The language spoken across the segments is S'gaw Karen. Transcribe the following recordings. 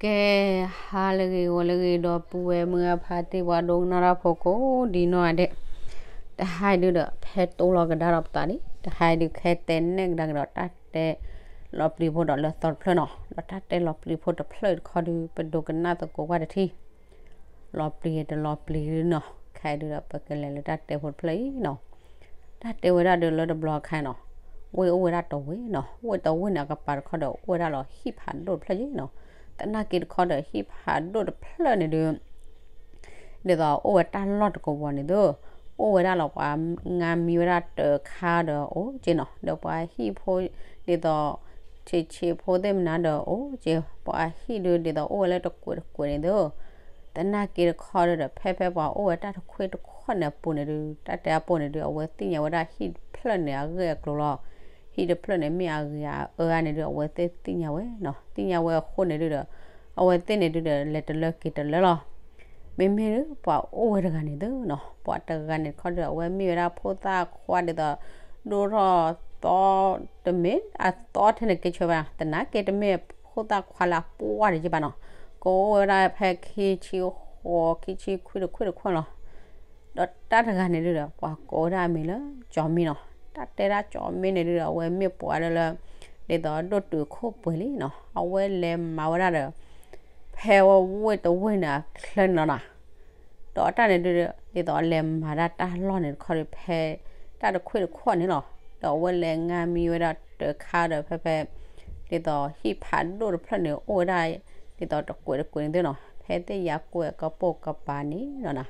ကဲ, ဟါလၢအဂ့ၤ ဂီၤလၢအဂ့ၤ ဒီပုၢ်ဝဲၢ်မုၢ်အဖါတံၢ် ပှၤဒိကနၣ်တၢ်ဖိကိးဒ်နီၢ်ဂၤဒဲး, တဟါအံၤဒုဒီး ဖဲတိလီၤကဒါဒီးပသးလံ, တဟါအံၤဒုးခဲတဲနဲၣ်ကဒါကဒီးတၢ်တဲလီၤပျံၤဖိဒီးလၢသီတဖျၢၣ်နီၤ, ဒီးတၢ်တဲလီၤပျံၤဖိတဖျၢၣ်တခီဒု ပဒိကနၣ်သကိးကွၢ်တထံၣ် လီၤပျံၤတလီၤပျံၤနီၤ, ခဲအံၤဒုဒီး ပကလဲၤလၢတၢ်တဲဖိတဖျၢၣ်အံၤနီၤ. တၢ်တဲဝဲဒၣ်ဒီးလၢတဘျီခါနီၤ, ဝ့ၢ်အိၣ်ဝဲဒၣ်တဝ့ၢ်နီၤ, ဝ့ၢ်တဝ့ၢ်န့ၣ် အကပၤတခီဒီး အိၣ်ဝဲဒၣ်လီၤဟံၣ်ဖးဒိၣ်တဖျၢၣ်ယ့နီၤ. သနာ်က့တခီဒီး ဟံၣ်ဖးဒိၣ်တဖျၢၣ်န့ၣ်ဒု ဒ်သိးအိၣ်ဝဲတၢ်လီၢ်တကဝီၤန့ၣ်ဒု, အိၣ်ဝဲဒၣ်လီၤ ပှၤငါမံဝဲဒၣ်တခါဒီးအိၣ်က့နီၤ, ဒီးပှၤဟံၣ်ဖိ ဒ်သိး ဆံးဆံးဖိသ့ၣ်မနုၤဒီးအိၣ်က့, ပှၤဟံၣ်ဒု ဒ်သိးအိၣ်ဝဲလၢတကွဲးတကွဲးန့ၣ်ဒု, သနာ်က့တခီဒုဒီး ဖဲဖဲပှၤအိၣ်ဝဲတၢ်တခွ့တခွဲးန့ၣ်အပူၤန့ၣ်ဒု, တၢ်တဲအပူၤန့ၣ်ဒု အဝဲသ့ၣ်ညါဝဲဒၣ်ဟံၣ်တဖျၢၣ်န့ၣ် အဂ့ၢ်အကျိၤလီၤ. ဟံၣ်တဖျၢၣ်န့ၣ် မ့ၢ်အဂ့ၤအအၢန့ၣ်ဒု အဝဲသ့ၣ်သ့ၣ်ညါဝဲနီၤ, သ့ၣ်ညါဝဲအဃိန့ၣ်ဒုဒီး အဝဲသ့ၣ်န့ၣ်ဒုဒီး လဲၤတလၢက့ၤတလၢလီၤ. မ့မ့ၢ်ဒု ပှၤအိၣ်ဝဲတဂၤန့ၣ်ဒုနီၤ, ပှၤတဂၤန့ၣ်တခီဒု အဝဲမ့ၢ်ဝဲဒၣ်ဖိသၣ်ခွါဒ်သိး ဒိၣ်ထီၣ်သီ တမ့ၢ်အသီထဲန့ၣ်ကဲဆၢဘၣ်, သနာ်က့တမ့ၢ်ဖိသၣ်ခွါလၢအပှၢ်တယ့ၢ်ဘၣ်နီၤ, ကအိၣ်ဝဲဒၣ်ဖဲခံဆံဃိး ခံဆံခွံတခွဲးတခွဲးလီၤ. ဒီးတၢ်တဂၤန့ၣ်ဒုဒီး ပှၤကိးဝဲဒၣ်အမံၤလၢ ကၠီၤမ့ၢ်နီၤ, တၢ်တဲဒၣ်ကၠီၤမ့ၢ်န့ၣ်ဒုဒီး အဝဲမ့ၢ်ပှၤလၢလၢ ဒ်သိးဒိၣ်တုာ်ခိၣ်ပှဲၤလံနီၤ, အဝဲလဲၤမၤဝဲဒၣ်ဒီး ဖဲဝဲဝ့ၢ်တဝ့ၢ်န့ၣ်အချၢန့ၣ်လီၤနီၤ. ဒီးတၢ်န့ၣ်ဒု ဒ်သိးလဲၤမၤတၢ်တၢ်လီၢ်န့ၣ်တခီဒု ဖဲတၢ်တခွဲးတခွဲးန့ၣ်လီၤ. ဒီးအဝဲလဲၤငါမံဝဲဒၣ်တခါဒီးဖဲဖဲ ဒ်သိးဟံၣ်ဖးဒိၣ်တဖျၢၣ်န့ၣ် အိၣ်ဝဲဒၣ် ဒ်သိးတကွဲးတကွဲးန့ၣ်သ့နီၤ, ဖဲသ့ၣ်ယၤကွဲးကပိာ်ကပၤန့ၣ်လီၤနီၤ.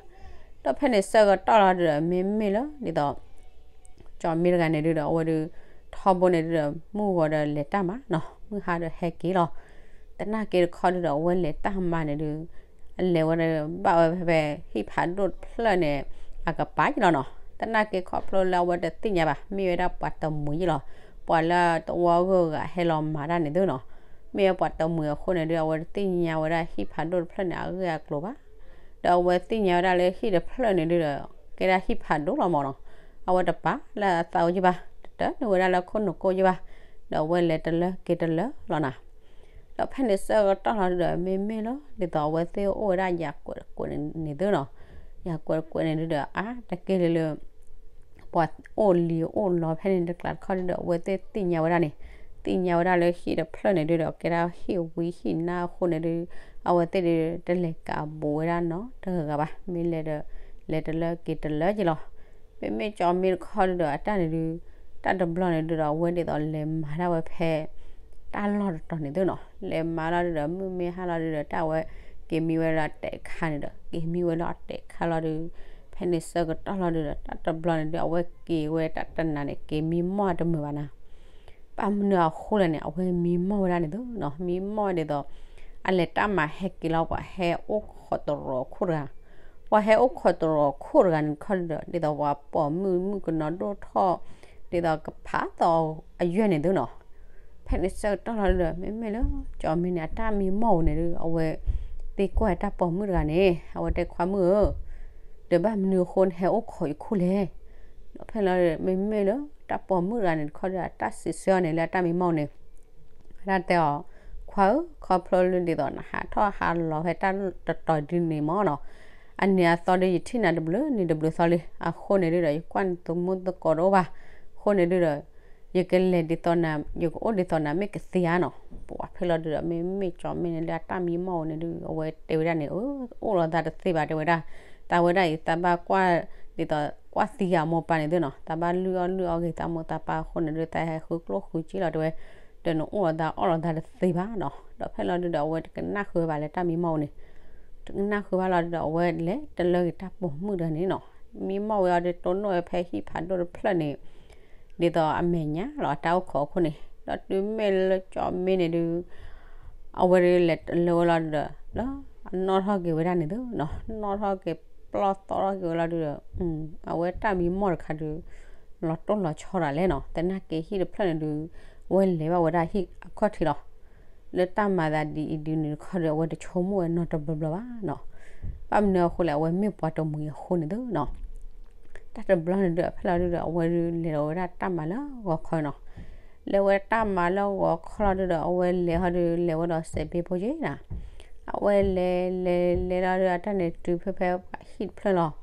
ဒီးဖဲန့ၣ်ဆၢကတီၢ်လီၤဒုဒီး မ့မ့ၢ်လၢ ဒ်သိး ကၠီၤမ့ၢ်တဂၤန့ၣ်ဒုဒီး အဝဲဒု ထီဘိန့ၣ်ဒုဒီး မုၢ်ဂီၤဒီးလဲၤတၢ်မၤနီၤ, မုၢ်ဟါဒီးဟဲက့ၤလီၤ. သနာ်က့တခီဒုဒီး အဝဲလဲၤတၢ်မၤန့ၣ်ဒု အလဲၤဝဲဒီး ဘၣ်ဝဲဖဲဖဲ ဟံၣ်ဖးဒိၣ်တဖျၢၣ်န့ၣ် အကပၤယ့ၣ်လီၤနီၤ. သနာ်က့ခီဖျိလၢအဝဲတသ့ၣ်ညါဘၣ် မ့ၢ်ဝဲဒၣ်ပှၤတမှံၤယ့ၣ်လီၤ, ပှၤလၢတဝီဂၢၢ်ဂၤဟဲလီၤမၤတၢ်န့ၣ်သ့နီၤ, မ့ၢ်ဝဲပှၤတမှံၤအဃိန့ၣ်ဒု အဝဲတသ့ၣ်ညါဝဲဒၣ်ဟံၣ်ဖးဒိၣ်တဖျၢၣ်န့ၣ် အဂ့ၢ်အကျိၤဘၣ်. ဒီးအဝဲသ့ၣ်ညါဝဲဒၣ်လၢဟံၣ်တဖျၢၣ်န့ၣ်ဒုဒီး ကဲဒၣ်ဟံၣ်ဖးဒိၣ်လီၤမၢ်နီၤ, အဝဲတပာ်လၢအသးအိၣ်ယ့ၣ်ဘၣ်, တတၢၢ်န့ၢ်ဝဲဒၣ်လၢခိၣ်နူာ်ကိၣ်ယ့ၣ်ဘၣ်, ဒီးအဝဲလဲၤတလၢက့ၤတလၢလီၤနီၤ. ဒီးဖဲန့ၣ်ဆၢကတီၢ်လီၤဒုဒီး မ့မ့ၢ်လၢ ဒ်သိးအဝဲသ့ၣ်အိၣ်ဝဲဒၣ်ယၤကွဲးတကွဲးန့ၣ်သ့နီၤ, ယၤကွဲးတကွဲးန့ၣ်ဒုဒီး အါတက့ၢ်လၢလၢ ပှၤအိၣ်လံၤအိၣ်လီၤဖဲန့ၣ်တကျါတခီဒုဒီး အဝဲသ့ၣ်သ့ၣ်ညါဝဲဒၣ်န့ၣ်, သ့ၣ်ညါဝဲဒၣ်လၢဟံၣ်တဖျၢၣ်န့ၣ်ဒုဒီး ကဲဒၣ်ဟံၣ်ဝံဟံၣ်နါအဃိန့ၣ်ဒု အဝဲသ့ၣ်ဒု တလဲၤကးဘူးဝဲဒၣ်နီတဂၤဘၣ်, မ့ၢ်လဲၤဒီး လဲၤတလၢက့ၤတလၢက့ၤလီၤ. မ့မ့ၢ်ကၠီၤမ့ၢ်တခီဒုဒီး အတၢ်န့ၣ်ဒု တၢ်တဘျီန့ၣ်ဒုဒီး အဝဲဒ်သိးလဲၤမၤဒၣ်ဝဲဖဲ တၢ်လီၢ်တတီၤန့ၣ်သ့နီၤ, လဲၤမၤလီၤဒုဒီး မုၢ်မ့ၢ်ဟါလီၤဒုဒီး တၢ်ဝဲ က့ၤမံဝဲလၢအတဲာ်ခါန့ၣ်ဒီး က့ၤမံဝဲလၢအတဲာ်ခါလီၤဒု, ဖဲန့ၣ်ဆၢကတီၢ်လီၤဒုဒီး တၢ်တဘျီန့ၣ်ဒု အဝဲက့ၤဝဲတၢ်တနၤန့ၣ် က့ၤမံမီၢ်တမုာ်ဘၣ်နၤ ဘၣ်မနုၤအဃိလဲၣ်န့ၣ် အဝဲမံမီၢ်ဝဲဒၣ်န့ၣ်သ့နီၤ, မံမီၢ်ဝဲဒ်သိး အလဲၤတၢ်မၤဟဲက့ၤလီၤ ပှၤဟဲအိၣ်ခိးတရီးခိၣ်တဂၤ, ပှၤဟဲအိၣ်ခိးတရီးခိၣ်တဂၤန့ၣ်တခီဒုဒီး ဒ်သိးပှၤပိာ်မုၣ်မုၣ်ကနီၤဒိၣ်ထီၣ် ဒ်သိးကဖးသီအယွဲၢ်န့ၣ်သ့နီၤ. ဖဲန့ၣ်ဆၢကတီၢ်လီၤဒုဒီး မ့မ့ၢ်လၢ ကၠီၤမ့ၢ်န့ၣ် အတၢ်မံမီၢ်ဝဲန့ၣ်ဒု အဝဲသံကွၢ်တၢ်ပိာ်မုၣ်တဂၤန့ၣ် အဝဲတဲခွါမုၣ်ဧၢ, ဒီးဘၣ်မနုၤအဃိနဟဲအိၣ်ခိးယခိၣ်လဲၣ်. ဒီးဖဲလီၤဒုဒီး မ့မ့ၢ်လၢတၢ်ပိာ်မုၣ်တဂၤန့ၣ်တခီဒု အတၢ်စံးဆၢအီၤန့ၣ်လၢအတၢ်မံမီၢ်န့ၣ် အတၢ်တဲအီၤ, ခွါဧၢ, ခီဖျိလၢဒ်သိးနဟးထီၣ်ဟးလီၤဖဲတၢ်တတီၤဒ်န့ၣ်မၢ်နီၤ, အန့ၣ်အသီဒုယထံၣ်နၤတဘျုးနံၤတဘျုးသီလံ, အဃိန့ၣ်ဒုဒီး ယကွၢ်နသုမူသကိးတအိၣ်ဘၣ်, အဃိန့ၣ်ဒုဒီး ယကလဲၤဒ်သိးနၤ ယကအိၣ်ဒ်သိးနၤမ့ၢ်ကသ့ဧါနီၤ. ပှၤဖဲလီၤဒုဒီး မ့မ့ၢ်ကၠီၤမ့ၢ်န့ၣ်လၢအတၢ်မံမီၢ်ဝဲန့ၣ်ဒု အဝဲတဲဝဲဒၣ်န့ၣ် အၢ အိၣ်လီၤသးတသ့ဘၣ်တဲဝဲဒၣ်, သးဝဲဒၣ်အံၤ သးဘၣ်ကွၢ် ဒ်သိးကွၢ်သံအမိၢ်ပၢ်န့ၣ်သ့နီၤ, သးဘၣ်လုၢ်အီၣ်လုၢ်အီဂ့ၤသးမိၢ်သးပၢ်အဃိန့ၣ်ဒု သးဟဲဃုကျိၣ်ဃုစ့လီၤတဲဝဲ, ဒီးနအိၣ်လီၤသးအီၣ်လီၤသးတသ့ဘၣ်နီၤ. ဒီးဖဲလီၤဒုဒီး အဝဲတကနၣ်ဃုာ်ဝဲဘၣ်လၢတၢ်မံမီၢ်ဝဲန့ၣ်, တကနၣ်ဃုာ်ဘၣ်လီၤဒုဒီး အဝဲလဲၤတလၢက့ၤတၢ်ပိာ်မုၣ်တဂၤန့ၣ်နီၤ, မံမီၢ်ဝဲအီၤဒုးတိၢ်နီၣ်ဝဲဖဲဟံၣ်ဖးဒိၣ်တဖျၢၣ်န့ၣ် ဒ်သိးအမဲာ်ညါလီၤအတၢ်အိၣ်ခိးအခိၣ်န့ၣ်, ဒီးတုၤမ့ၢ်လၢကၠီၤမ့ၢ်န့ၣ်ဒု အဝဲဒုးလဲၤတလၢဝဲလီၤဒုဒီး လၢအနီၣ်ထီၣ်က့ၤဝဲဒၣ်န့ၣ်သ့နီၤ, နီၣ်ထီၣ်က့ၤပျီၢ်သီထီၣ်က့ၤဝဲလီၤဒုဒီး အဝဲတၢ်မံမီၢ်တခါဒုး လီၤတိၢ်လီၤဆီတၢ်လဲၣ်နီၤ, သနာ်က့ဟံၣ်တဖျၢၣ်န့ၣ်ဒုး အဝဲလဲၤဘၣ်ဝဲဒၣ်ဟံၣ်အခီၣ်ထံးလီၤ. လၢတၢ်မၤသးဒ်အံၤဒုးန့ၣ်တခီဒီး အဝဲတဆိကမိၣ်ဝဲနီတဘျီဘျီဘၣ်နီၤ. ဘၣ်မနုၤအဃိလဲၣ် အဝဲမ့ၢ်ပှၤတမှံၤအဃိန့ၣ်သ့နီၤ. တၢ်တဘျီန့ၣ်ဒုး ဖဲလီၤဒုးဒီး အဝဲဒုးလဲၤဒီးဝဲဒၣ်တၢ်မၤလၢဂီၤခီနီၤ. လဲၤဝဲတၢ်မၤလၢဂီၤခီလီၤဒုးဒီး အဝဲလဲၤဟီဒုး လဲၤဝဲဒီးစဲးဘ့ဖိက့နီၤ. အဝဲလဲၤလဲၤလဲၤလီၤဒုး အတၢ်န့ၣ်တုၤဖဲဖဲပှၤဟံၣ်တဖျၢၣ်လီၤ.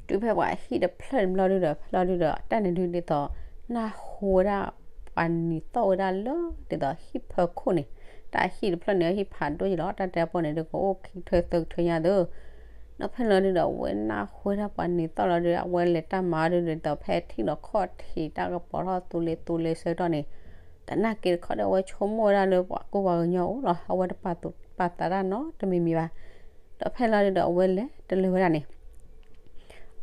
တုၤဖဲပှၤဟံၣ်တဖျၢၣ်န့ၣ်ဘျီဒုးဒီး ဖဲလီၤဒုးဒီး အတၢ်န့ၣ်ဒုးဒ်သိး နၢ်ဟူဝဲဒၣ် ပှၤနံၤသီၣ်ဝဲဒၣ်လၢ ဒ်သိးဟံၣ်ဖၢခိၣ်န့ၣ်, တၢ်ဟံၣ်တဖျၢၣ်န့ၣ် ဟံၣ်ဖးဒိၣ်ယလီၤ, တၢ်တဲပီန့ၣ်ဒုး ကအိၣ်ခံကထၢသၢကထၢညါသၢ ဒီးဖဲလီၤဒုးဒီး အဝဲနၢ်ဟူဝဲဒၣ်ပှၤနံၤသီၣ်လီၤဒုး အဝဲလဲၤတၢ်မၤအီၤဒုး ဒ်သိးဖဲထံၣ်ဒီးခီၣ်ထံး တၢ်ကပီၤထီၣ်သူလ့သူလ့ဆၢကတီၢ်န့ၣ်, တနာ်က့တခီဒီး အဝဲဆိကမိၣ်ဝဲဒၣ်လၢပှၤကူပှၤကညီအိၣ်လီၤ. အဝဲတပာ်သူၣ်ပာ်သးတၢ်နီတမံၤမံၤဘၣ်. ဒီးဖဲလီၤဒုးဒီး အဝဲလဲၤတလၢဝဲဒၣ်န့ၣ်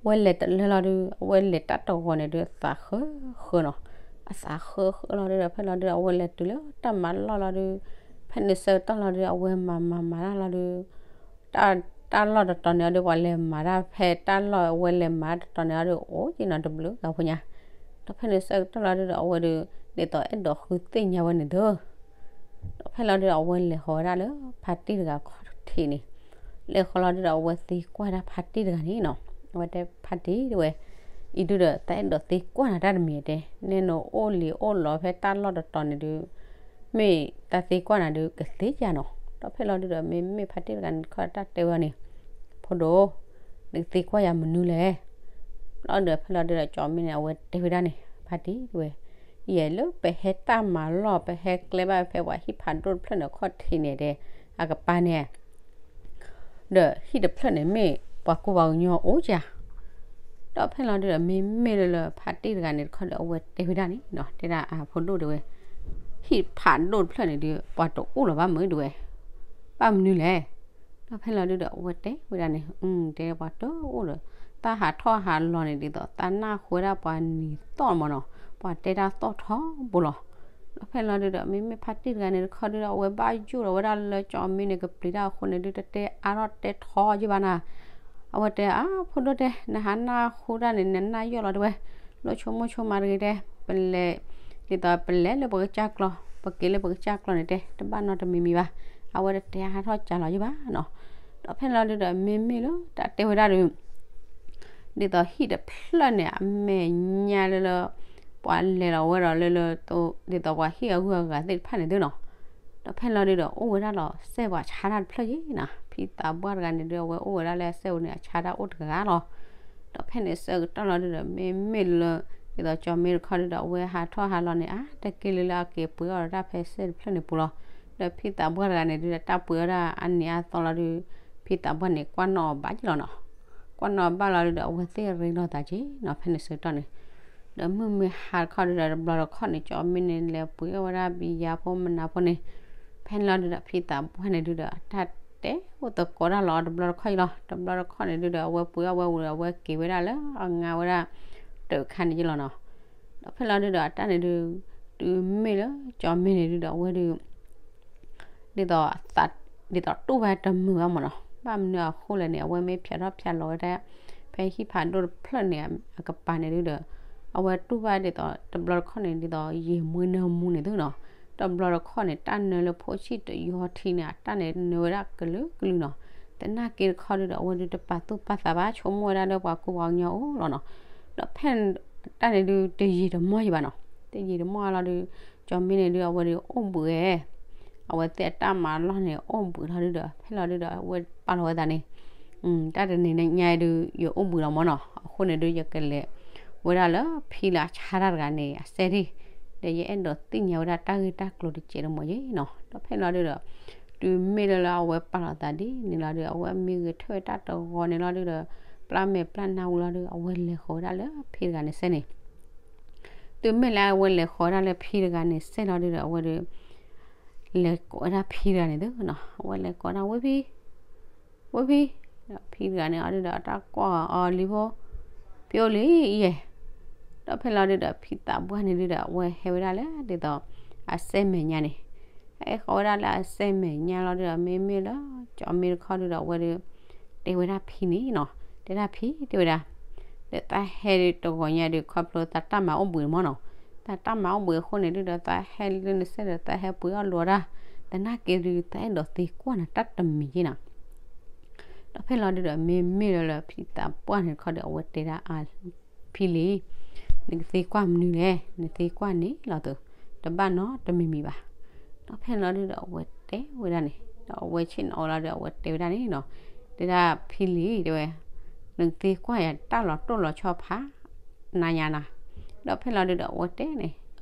အဝဲလဲၤတလၢလီၤဒုး အဝဲလဲၤတၢ်တဂီၤန့ၣ်ဒုး အသးဃၢဃၢနီၤ. အသးဃၢဃၢလီၤဒုးဒီး ဖဲလီၤဒုးဒီး အဝဲလဲၤတုၤလၢတၢ်မၤလီၢ်လီၤဒုး, ဖဲန့ၣ်ဆၢကတီၢ်လီၤဒုး အဝဲမၤမၤမၤတၢ်လီၤဒုး တၢ် တၢ်လီၢ်တတီၤန့ၣ်အီၤဒုး ပှၤလဲၤမၤတၢ်ဖဲတၢ်လီၢ် အဝဲလဲၤမၤတတီၤန့ၣ်အီၤဒုး အိၣ်က့ၤနီၤတဘျုးဂၤဖိညါ. ဒီးဖဲန့ၣ်ဆၢကတီၢ်လီၤဒုးဒီး အဝဲဒုး ဒ်သိးအဲၣ်ဒိးဃုသ့ၣ်ညါဝဲန့ၣ်သၢ ဒီးဖဲလီၤဒုးဒီး အဝဲလဲၤဃီၤဝဲဒၣ်လၢဖါတံၢ်တဂၤခီၣ်ထံးန့ၣ်, လဲၤဃီၤလီၤဒုးဒီး အဝဲသံကွၢ်ဒၣ်ဖါတံၢ်တဂၤန့ၣ်နီၤ. အဝဲတဲဖါတံၢ်တဲဝဲ, အံၤဒုးဒီး တၢ်အဲၣ်ဒိးသံကွၢ်နၤတၢ်တမံၤတဲ, နဲနအိၣ်လံၤအိၣ်လီၤဖဲတၢ်လီၢ်တတီၤန့ၣ်ဒုး မ့ၢ်တၢ်သံကွၢ်နၤဒုး ကသ့ဧါနီၤ. ဒီးဖဲလီၤဒုးဒီး မ့မ့ၢ်ဖါတံၢ်တဂၤန့ၣ်တခီ တၢ်တဲဝဲန့ၣ်, ဖိဒိၣ်, နကသံကွၢ်ယၤမနုၤလဲၣ်. လီၤဒုးဖဲလီၤဒုးဒီး ကၠီမ့ၢ်န့ၣ် အဝဲတဲဝဲဒၣ်န့ၣ်, ဖါတံၢ်တဲဝဲ, ယဲလၢပဟဲတၢ်မၤလီၢ် ပဟဲကျဲဘၣ်ဖဲပှၤဟံၣ်ဖးဒိၣ်တဖျၢၣ်န့ၣ်ခီၣ်ထံးန့ၣ်တဲ, အကပၤန့ၣ် ဒီးဟံၣ်တဖျၢၣ်န့ၣ်မ့ၢ်ပှၤကူပှၤကညီအိၣ်ဧါ. ဒီးဖဲလီၤဒုးဒီး မ့မ့ၢ်လၢလၢဖါတံၢ်တဂၤန့ၣ်တခီဒီး အဝဲတဲဝဲဒၣ်န့ၣ်နီၤ, တဲဒၣ်အဖိဒိၣ်တဲဝဲ, ဟံၣ်ဖးဒိၣ်တဖျၢၣ်န့ၣ်ဒုး ပှၤတအိၣ်လီၤဘၣ်မုၢ်တဲဝဲ, ဘၣ်မနုၤလဲၣ်. ဒီးဖဲလီၤဒုးဒီး အဝဲတဲဝဲဒၣ်န့ၣ်, တဲပှၤတအိၣ်ဒီး တၢ်ဟးထီၣ်ဟးလီၤန့ၣ် ဒ်သိးတၢ်နၢ်ဟူဝဲဒၣ်ပှၤနံၤသီၣ်မးနီၤ, ပှၤတဲတၢ်သီၣ်ထီဘိလီၤ. ဒီးဖဲလီၤဒုးဒီး မ့မ့ၢ်ဖါတံၢ်တဂၤန့ၣ်တခီဒုးဒီး အဝဲဘၣ်ယိၣ်လီၤဝဲဒၣ်လၢ ကၠီမ့ၢ်န့ၣ် ကပျံၤတၢ်အဃိန့ၣ်ဒုး တတဲအါထီၣ်တဲထီယ့ၢ်ဘၣ်နၤ. အဝဲတဲ အါ ဖိဒိၣ်တဲ နဟးနၢ်ဟူတၢ်န့ၣ် နနၢ်ယိၣ်လီၤတဲဝဲ, လိၣ်ဆိကမိၣ်ဆိကမးတဂ့ၤတဲ, ပလဲၤ ဒ်သိးပလဲၤလၢပကစၢ်ကျီ, ပက့ၤလၢပကစၢ်ကျီန့ၣ်တဲ တဘၣ်နီတမံၤမံၤဘၣ်. အဝဲတတဲအါထီၣ်ကၢ်လီၤယ့ၢ်ဘၣ်နီၤ. ဒီးဖဲလီၤဒုးဒီး မ့မ့ၢ်လၢတၢ်တဲဝဲဒၣ်ဒီး ဒ်သိးဟံၣ်တဖျၢၣ်န့ၣ် အမဲာ်ညါလၢလၢ ပှၤလဲၤလီၤဝဲဒီးလၢလၢ ဒ်သိးပှၤဟံၣ်အဂုၤအဂၤသ့ၣ်တဖၣ်န့ၣ်သုနီၤ. ဒီးဖဲလီၤဒုးဒီး အိၣ်ဝဲဒၣ်လီၤစဲးပှၤဆါတၢ်တဖျၢၣ်ယ့ၢ်နီၤ, ဖံသးပှၢ်တဂၤန့ၣ်ဒုး အဝဲအိၣ်ဝဲဒၣ်လၢအစဲးပူၤန့ၣ် အဆါတၢ်အိၣ်တဂၤလီၤ. ဒီးဖဲန့ၣ်ဆၢကတီၢ်လီၤဒုးဒီး မ့မ့ၢ်လၢ ဒ်သိးကၠီမ့ၢ်တခီဒုးဒီး အဝဲဟးထီၣ်ဟးလီၤန့ၣ် အါတက့ၢ်လၢလၢအက့ၤပှ့ၤအီၣ်ဒီးတၢ်ဖဲစဲးတဖျၢၣ်န့ၣ်ပူၤလီၤ. ဒီးဖံသးပှၢ်တဂၤန့ၣ်ဒုးဒီး တၢ်ပှ့ၤအီၣ်ဒၣ်အနံၤအသီလီၤဒုး ဖံသးပှၢ်န့ၣ် ကွၢ်နီၣ်အီၤဘၣ်ယ့ၢ်လီၤနီၤ. ကွၢ်နီၣ်အီၤဘၣ်လီၤဒုးဒီး အဝဲသ့ၣ်ရ့လိာ်သးက့ၤနီၤ ဖဲန့ၣ်ဆၢကတီၢ်န့ၣ်. ဒီးမုၢ်မ့ၢ်ဟါတခီဒုးဒီး တဘျီတခီၣ်န့ၣ် ကၠီမ့ၢ်န့ၣ် လဲၤပှ့ၤအီၣ်ဝဲဒၣ်ဘံယၤဖိမနၤဖိန့ၣ်, ဖဲန့ၣ်လီၤဒုးဒီး ဖံသးပှၢ်န့ၣ်ဒုးဒီး အတၢ်တဲအိၣ်သကိးတၢ်လီၤ တဘျီတခီၣ်ယ့ၢ်လီၤ. တဘျီတခီၣ်န့ၣ်ဒုးဒီး အဝဲပှ့ၤအီၣ်ဝဲဝံၤဒီး အဝဲက့ၤဝဲဒၣ်လၢအငါဝဲဒၣ် တၢ်ခါန့ၣ်ယ့ၢ်လီၤနီၤ. ဒီးဖဲလီၤဒုးဒီး အတၢ်န့ၣ်ဒုး တုၤမ့ၢ်လၢကၠီမ့ၢ်န့ၣ်ဒုးဒီး အဝဲဒုး ဒ်သိး ဒ်သိးတူၢ်ဘၣ်တမုာ်ဘၣ်မးနီၤ. ဘၣ်မနုၤအဃိလဲၣ်န့ၣ် အဝဲမ့ၢ်ဖၠးထီၣ်ဖၠးလီၤဝဲဒၣ် ဖဲဟံၣ်ဖးဒိၣ်တဖျၢၣ်န့ၣ် အကပၤန့ၣ်ဒုးဒီး အဝဲတူၢ်ဘၣ်ဒ်သိး တဘျီတခီၣ်န့ၣ် ဒ်သိးယံာ်မွ့နၢမူန့ၣ်သုနီၤ. တဘျီတခီၣ်န့ၣ် တၢ်နၢလၢဖိဆံၣ်တယီထံန့ၣ် အတၢ်န့ၣ်နၢဝဲဒၣ်ကလုာ်ကလုာ်နီၤ. သနာ်က့တခီဒုးဒီး အဝဲဒုးတပာ်သူၣ်ပာ်သးဘၣ် ဆိကမိၣ်ဝဲဒၣ်လၢပှၤကူပှၤကညီအိၣ်လီၤနီၤ. ဒီးဖဲတၢ်န့ၣ်ဒုး တယံာ်တမီၢ်ယံၤဘၣ်နီၤ. တယံာ်တမီၢ်လီၤဒုး ကၠီမ့ၢ်န့ၣ်ဒုး အဝဲဒုးအိၣ်ဘှံးဝဲ အဝဲသ့ၣ်အတၢ်မၤလီၢ်န့ၣ် အိၣ်ဘှံးလီၤဒုးဒီး ဖဲလီၤဒုးဒီး အဝဲပာ်လီၤဝဲသးန့ၣ် တၢ်တနံၤညါဒုး ယအိၣ်ဘှံးလီၤမးနီၤ. အဃိန့ၣ်ဒုး ယကလဲၤဝဲဒၣ်လၢဖံလၢအဆါတၢ်တဂၤန့ၣ် အစဲးဒံၣ် ဒီးယအဲၣ်ဒိးသ့ၣ်ညါဝဲဒၣ်တၢ်ဂ့ၢ်တၢ်ကျိၤတစဲးတမီၢ်ယ့ၢ်နီၤ. ဒီးဖဲလီၤဒုးဒီး တုၤမ့ၢ်လၢလၢအဝဲပာ်လီၤသးဒ်န့ၣ်လီၤဒုး အဝဲမံဂ့ၤထၢၣ်ဝဲတၢ်တဂီၤန့ၣ်လီၤဒုးဒီး ပျၢ်မဲာ်ပျၢ်နါဝံၤလီၤဒုး အဝဲလဲၤဃီၤဝဲဒၣ်လၢဖံတဂၤန့ၣ်စဲးန့ၣ် တုၤမ့ၢ်လၢအဝဲလဲၤဃီၤဝဲဒၣ်လၢဖံတဂၤန့ၣ်စဲးလီၤဒုးဒီး အဝဲဒုး လဲၤကိးဝဲဒၣ်ဖံတဂၤန့ၣ်သုနီၤ. အဝဲလဲၤကိးဒၣ်ဝဲဖံ ဝဲဖံ, ဒီးဖံတဂၤန့ၣ်အီၤဒုးဒီး တၢ်ကွၢ်အီၤလံဖိ, ဖံအိၣ်လံယဲၢ်. ဒီးဖဲလီၤဒုးဒီး ဖံသးပှၢ်န့ၣ်ဒုးဒီး အဝဲဟဲဝဲဒၣ်လၢဒ်သိး အစဲးမဲာ်ညါန့ၣ်, ဟဲဃီၤဝဲဒၣ်လၢအစဲးမဲာ်ညါလီၤဒုးဒီး မ့မ့ၢ်လၢ ကၠီမ့ၢ်တခီဒုးဒီး အဝဲဒုး တဲဝဲဒၣ်ဖံန့ၣ်နီၤ, တဲဒၣ်ဖံ တဲဝဲဒၣ် ဒီးသးဟဲဒုးတဂီၤညါဒုး ခီဖျိသးတၢ်မၤအိၣ်ဘှံးမးနီၤ, သးတၢ်မၤအိၣ်ဘှံးအဃိန့ၣ်ဒုးဒီး သးဟဲလၢနစဲးဒီး သးဟဲပှ့ၤအီၣ်လိာ်တၢ်, သနာ်က့ဒုး သးအဲၣ်ဒိးသံကွၢ်နၤတၢ်တမံၤယ့ၢ်နီၤ. ဒီးဖဲလီၤဒုးဒီး မ့မ့ၢ်လၢလၢဖံသးပှၢ်န့ၣ်တခီဒီး အဝဲတဲဒၣ်အဖံလံ, နကသံကွၢ်မနုၤလဲၣ်, နသံကွၢ်န့ၣ်လီၤသု, တဘၣ်နီတမံၤမံၤဘၣ်. ဒီးဖဲလီၤဒုးဒီး အဝဲတဲဝဲဒၣ်န့ၣ် ဒီးအဝဲဆ့ၣ်နီၤအီၤလီၤဒီး အဝဲတဲဝဲဒၣ်န့ၣ်နီၤ, တဲဒၣ်ဖံလံၤ တဲဝဲ, နကသ့ကွၢ်ယၤတၢ်လီၤတိၢ်လီၤဆီဖး နၤညါနၤ, ဒီးဖဲလီၤဒုးဒီး အဝဲတဲန့ၣ်,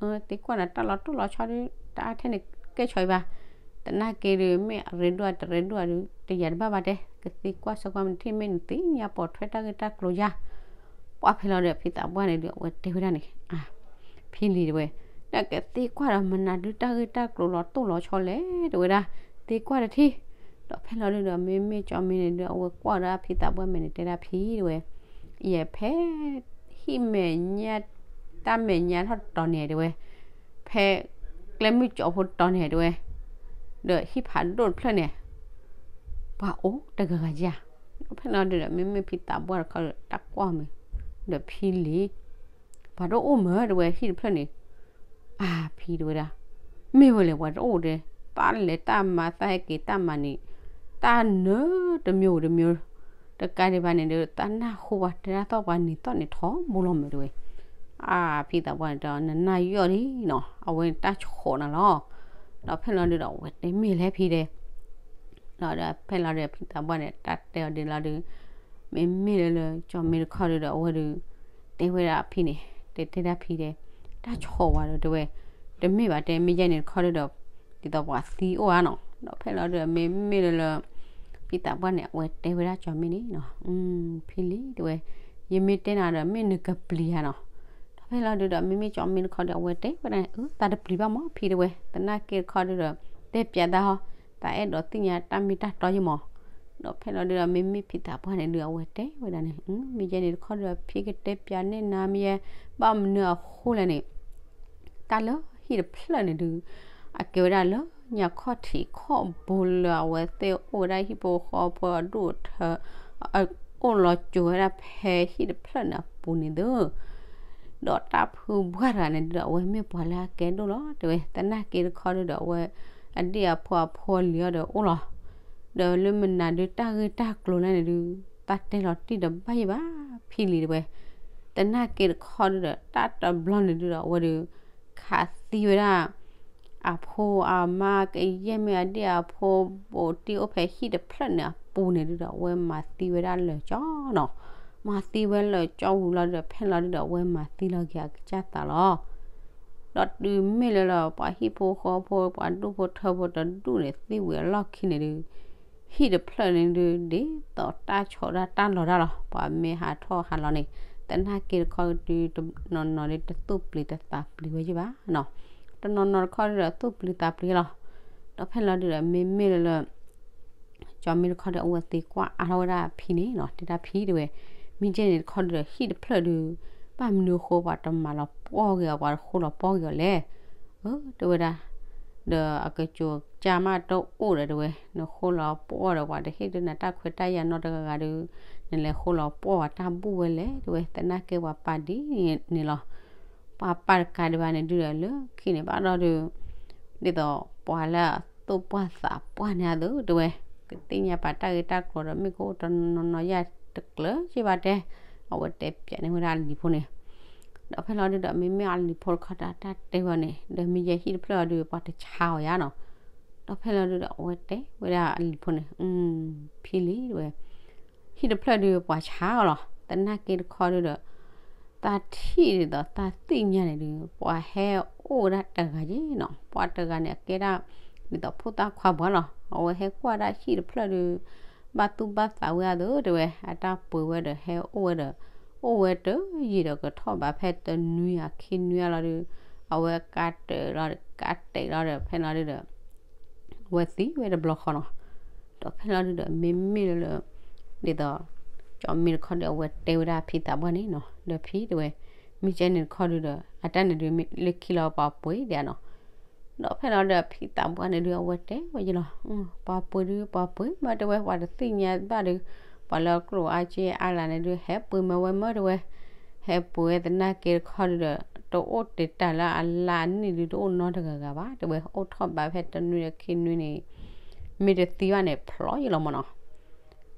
သ့ကွၢ်နၤတၢ်လီၤတိၢ်လီၤဆီဒုး တၢ်ထဲန့ၣ်ကဲဆီအံၤဘၣ်, သနာ်က့ဒုး မ့ၢ်အရ့ဒိၣ်တရ့ဒိၣ်ဒုး တယၤတဘၣ်ဘၣ်တဲ, ကသ့ကွၢ်ဆၢကွၢ်မ့ၢ်ထံၣ် မ့ၢ်နသ့ၣ်ညါပိာ်ထွဲတၢ်ဂ့ၢ်တၢ်ကျိၤယါ ပှၢ်ဖဲလီၤဒီး ဖံသးပှၢ်န့ၣ်ဒုး အဝဲတဲဝဲဒၣ်န့ၣ်, ဖံလံၤ တဲဝဲ, နကသ့ကွၢ်ဒီးမနုၤဒုးတၢ်ဂ့ၢ်တၢ်ကျိၤလီၤတိၢ်လီၤဆီလဲၣ် တဲဝဲဒၣ်, သ့ကွၢ်တထံၣ်, ဒီးဖဲလီၤဒုးဒီး မ့မ့ၢ်ကၠီမ့ၢ်န့ၣ်ဒုး အဝဲကွၢ်ဒီးဖံသးပှၢ်မဲာ်န့ၣ် တဲဒၣ်ဖံ တဲဝဲ, ယဲဖဲ ဟံၣ်မဲာ်ညါ တၢ်မဲာ်ညါထီၣ်တတီၤန့ၣ် တဲဝဲ, ဖဲ ကျဲမုၢ်ကၠီဖိတတီၤန့ၣ် တဲဝဲ, ဒီးဟံၣ်ဖးဒိၣ်တဖျၢၣ်န့ၣ် ပှၤအိၣ်တဂၤဂၤဧါ, ဒီးဖဲလီၤဒုးဒီး မ့မ့ၢ်ဖံသးပှၢ်တခီဒီး တၢ်ကွၢ်မ့ၢ်, ဒီးဖံလံၤ ပှၤတအိၣ်မ့ၢ် တဲဝဲ ဟံၣ်တဖျၢၣ်န့ၣ်, အါဖံ တဲဝဲဒၣ်, မ့ၢ်ဝဲလဲၣ် ပှၤတအိၣ်တဲ, ပၢ်လဲၤတၢ်မၤသၣ်ဟဲက့ၤတၢ်မၤန့ၣ်, တၢ်နၢတမံၤတမံၤ, တကးဒံးဘၣ်န့ၣ်ဒီး သးနၢ်ဟူပှၤတဲတၢ်သီၣ်ပှၤနံၤသီၣ်န့ၣ်ထီဘိလီၤမ့ၢ် တဲဝဲ, အါဖံသးပှၢ်န့ၣ်ဒီး နနၢ်ယီၣ်လံနီၤ အဝဲတၢ်ဆိးနၤလီၤ, ဒီးဖဲလီၤဒုးဒီး အဝဲတဲမ့ၢ်လဲၣ်ဖံတဲ ဒီးဖဲလီၤဒီး ဖံသးပှၢ်န့ၣ် တၢ်တဲအီၤဒ်လီၤဒုး, မ့မ့ၢ်လၢလၢ ကၠီမ့ၢ်တခီဒုးဒီး အဝဲဒုး တဲဝဲဒၣ်ဖံန့ၣ်, တဲတဲဒၣ်ဖံတဲ, တၢ်ဆိးဝဲဒီး တဲဝဲ, တမ့ၢ်ဘၣ်တဲ မ့ၢ်ယဲန့ၣ်တခီဒုးဒီး, ဒ်သိးပှၤသံအိၣ်ဧါနီၤ, ဒီးဖဲလီၤဒုးဒီး မ့မ့ၢ်လၢလၢ ဖံသးပှၢ်န့ၣ် အဝဲတဲဝဲဒၣ်ကၠီမ့ၢ်န့ၣ်နီၤ, ဖံလံၤ တဲဝဲ, ယမ့ၢ်တဲနၤဒီး မ့ၢ်နကပျံၤဧါနီၤ, ဒီးဖဲလီၤဒုးဒီး မ့မ့ၢ်ကၠီမ့ၢ်တခီဒီး အဝဲတဲဝဲဒၣ်န့ၣ်, အၢ သးတပျံၤဘၣ်မး ဖံတဲဝဲ, သနာ်က့တခီဒုးဒီး တဲပျးသးဟီ, သးအဲၣ်ဒိးသ့ၣ်ညါတၢ်မ့ၢ်တၢ်တီယဲမး, ဒီးဖဲလီၤဒုးဒီး မ့မ့ၢ်ဖံသးပှၢ်န့ၣ်ဒုး အဝဲတဲဝဲဒၣ်န့ၣ်, မ့ၢ်ယဲန့ၣ်တခီဒုးဒီး ဖံကတဲပျးန့ၢ်နၤမ့ၢ်ယဲ, ဘၣ်မနုၤအဃိလဲၣ်န့ၣ် တၢ်လၢဟံၣ်တဖျၢၣ်န့ၣ်ဒုး, အကဲဝဲဒၣ်လၢညါခီၣ်ထံးခီၣ်ဘိလၢအဝဲသ့ၣ်အိၣ်ဝဲဒၣ်ဟံၣ်ဖိဃီဖိအဒူၣ်အထၢ, အိၣ်လီၤစိၤဝဲဒၣ်ဖဲဟံၣ်တဖျၢၣ်န့ၣ်အပူၤန့ၣ်သု, ဒီးတၢ်ဖုပှၢ်တဂၤန့ၣ်ဒုးဒီး အဝဲမ့ၢ်ပှၤလၢအကဲဒိၣ်လီၤ တဲဝဲ, သနာ်က့တခီဒုးဒီး အဝဲအဒ့ၣ်အဖိအဖိအလံၤအီၤဒီးအိၣ်လီၤ, ဒီးလၢမနုၤဒုးတၢ်ဂ့ၢ်တၢ်ကျိၤလၢန့ၣ်ဒုး, သးတဲလီၤတံၢ်တဘၣ်ယဲဘၣ် ဖံလံၤတဲဝဲ, သနာ်က့တခီဒုးဒီး တၢ်တဘျီန့ၣ်ဒုးဒီး အဝဲဒုး ခးသံဝဲဒၣ် အဖိအမါကယဲၢ်မ့ၢ်အဒ့ၣ်အဖိ ဘူးတံၢ်အိၣ်ဖဲဟံၣ်တဖျၢၣ်န့ၣ်အပူၤန့ၣ်ဒုးဒီး အဝဲမၤသံဝဲဒၣ်လၢာ်ကၠီနီၤ, မၤသံဝဲလၢာ်ကၠီဝံၤလီၤဒီး ဖဲလီၤဒုးဒီး အဝဲမၤသံလီၤက့ၤအကစၢ်သးလီၤ, ဒီးတုၤမ့ၢ်လၢလၢပှၤဟံၣ်ဖိဃီဖိ ပှၤဒူၣ်ဖိထၢဖိတဒူၣ်န့ၣ် သံဝံၤအလီၢ်ခံန့ၣ်ဒုး ဟံၣ်တဖျၢၣ်န့ၣ်ဒုး ဒ်သိးတၢ်ဆီးတၢ်တၢ်လီၤတၢ်လီၤ, ပှၤမ့ၢ်ဟးထီၣ်ဟးလီၤန့ၣ်, သနာ်က့တခီဒုး တနီၤနီၤဒုး တသူၣ်ပျံၤတသးပျံၤဝဲယဲဘၣ်နီၤ, တနီၤနီၤတခီဒုးဒီး သူၣ်ပျံၤသးပျံၤလီၤ, ဒီးဖဲလီၤဒုးဒီး မ့မ့ၢ်လၢလၢ ကၠီမ့ၢ်တခီဒီး အဝဲသ့ကွၢ်အါထီၣ်ဝဲဒၣ်ဖံန့ၣ်နီၤ, တဲဒၣ်ဖံတဲဝဲ, မ့ၢ်ကဲန့ၣ်တခီဒုးဒီး ဟံၣ်တဖျၢၣ်ဒုး ဘၣ်မနုၤအဃိပှၤတမၤလီၤပှီၢ်က့ၤအီၤ ပှၤတဃိလီၤပှီၢ်က့ၤအီၤလဲၣ်, အၢ တဲဝဲဒၣ်, ဒီးအကစၢ်ကၢ်မးတအိၣ်ဒီးတဲဝဲ, နဃိလီၤပှီၢ်ဒီးပှၤတဟ့ၣ်ဒုးနၤတၢ်ခွဲးတၢ်ယာ်နီတဂၤဂၤဒုး, နလဲၤဃိလီၤပှီၢ်ပှၤတၢ်ဘူၣ်ဝဲလဲၣ် တဲဝဲ, သနာ်က့ပှၤပာ်ဒ်န့ၣ်လီၤ ပှၤပာ်တကးဒံးဘၣ်န့ၣ်ဒုးဒီး လၢခံန့ၣ်ဘၣ်ဒီးဒုး, ဒ်သိးပှၤလၢအသိၣ်ပှၢ်သးပှၢ်န့ၣ်အသိးတဲဝဲ, ကသ့ၣ်ညါပာ်တၢ်ဂ့ၢ်တၢ်ကျိၤဒီး မ့ၢ်ကအိၣ်တနီၤနီၤယၤတကျၢၤက့ဘၣ်တဲ, အဝဲတဲပျးန့ၢ်ဝဲဒၣ်အလံၤဖိန့ၣ်, ဒီးဖဲလီၤဒုးဒီး မ့မ့ၢ်အလံၤဖိတခီဒီး တၢ်တဲဝဲန့ၣ် ဒီးမ့ၢ်ယဲဟံၣ်တဖျၢၣ်အီၤဒုး ပှၤတဆါအီၤယါနီၤ, ဒီးဖဲလီၤဒုးဒီး အဝဲတဲဝဲဒၣ်အလံၤဖိန့ၣ်, ဖံလံၤတဲဝဲ ဟံၣ်တဖျၢၣ်ဒုးပှၤဆါအီၤလီၤ, သနာ်က့တခီဒုးဒီး, သးထံၣ်ဒ်သိးသးသ့ၣ်ညါန့ၣ်ဒုး ပှၤဟဲအိၣ်ဝဲဒၣ်တဂၤက့နီၤ, ပှၤတဂၤန့ၣ် အကဲဒၣ် ဒ်သိးဖိသၣ်ခွါပှၤလီၤ, အဝဲဟဲကွၢ်ဒၣ်ဟံၣ်တဖျၢၣ်ဒုး, ဘၣ်သူၣ်ဘၣ်သးဝဲအသိးတဲဝဲ, အတၢ်ပှ့ၤဝဲဒီးဟဲအိၣ်ဝဲဒီး, အိၣ်ဝဲတယံာ်ဒီးကထီၣ်ဘးဖဲတနွံအခံနွံအလီၤဒုး, အဝဲကးတၢာ်လီၤဒီး ကးတဲာ်လီၤဒီး ဖဲလီၤဒုးဒီး အဝဲသံဝဲတဘျီဃီနီၤ, ဒီးဖဲလီၤဒုးဒီး မ့မ့ၢ်လၢလၢ ဒ်သိး ကၠီမ့ၢ်တခီဒီး အဝဲတဲဝဲဒၣ်ဖံသးပှၢ်န့ၣ်နီၤ, ဒီးဖံတဲဝဲ, မ့ၢ်ကဲန့ၣ်တခီဒုးဒီး အတၢ်န့ၣ်ဒုးလၢခံလီၤပှၤပှ့ၤဒၣ်နီၤ, ဒီးဖဲလီၤဒီးဖံသးပှၢ်န့ၣ်ဒုး အဝဲတဲဝဲယလီၤ, ပှၤပှ့ၤဒုး ပှၤပှ့ၤမၢတဲဝဲ ပှၤတသ့ၣ်ညါဘၣ်ဒီး, ပှၤလၢအကျိၣ်အါက့အါလၢ်န့ၣ်ဒုး ဟဲပှ့ၤမၢဝဲမၢတဲဝဲ, ဟဲပှ့ၤဝဲသနာ်က့တခီဒုးဒီး တအိၣ်တ့ၢ်တၢ်လၢအလါအနံၣ်ဒုး တအိၣ်နီတဂၤဂၤဘၣ်တဲဝဲ, အိၣ်ထီၣ်ဘးဖဲတနွံဒီးခံနွံန့ၣ် မ့ၢ်တသံဘၣ်န့ၣ် ဖျိးယလီၤမၢ်နီၤ,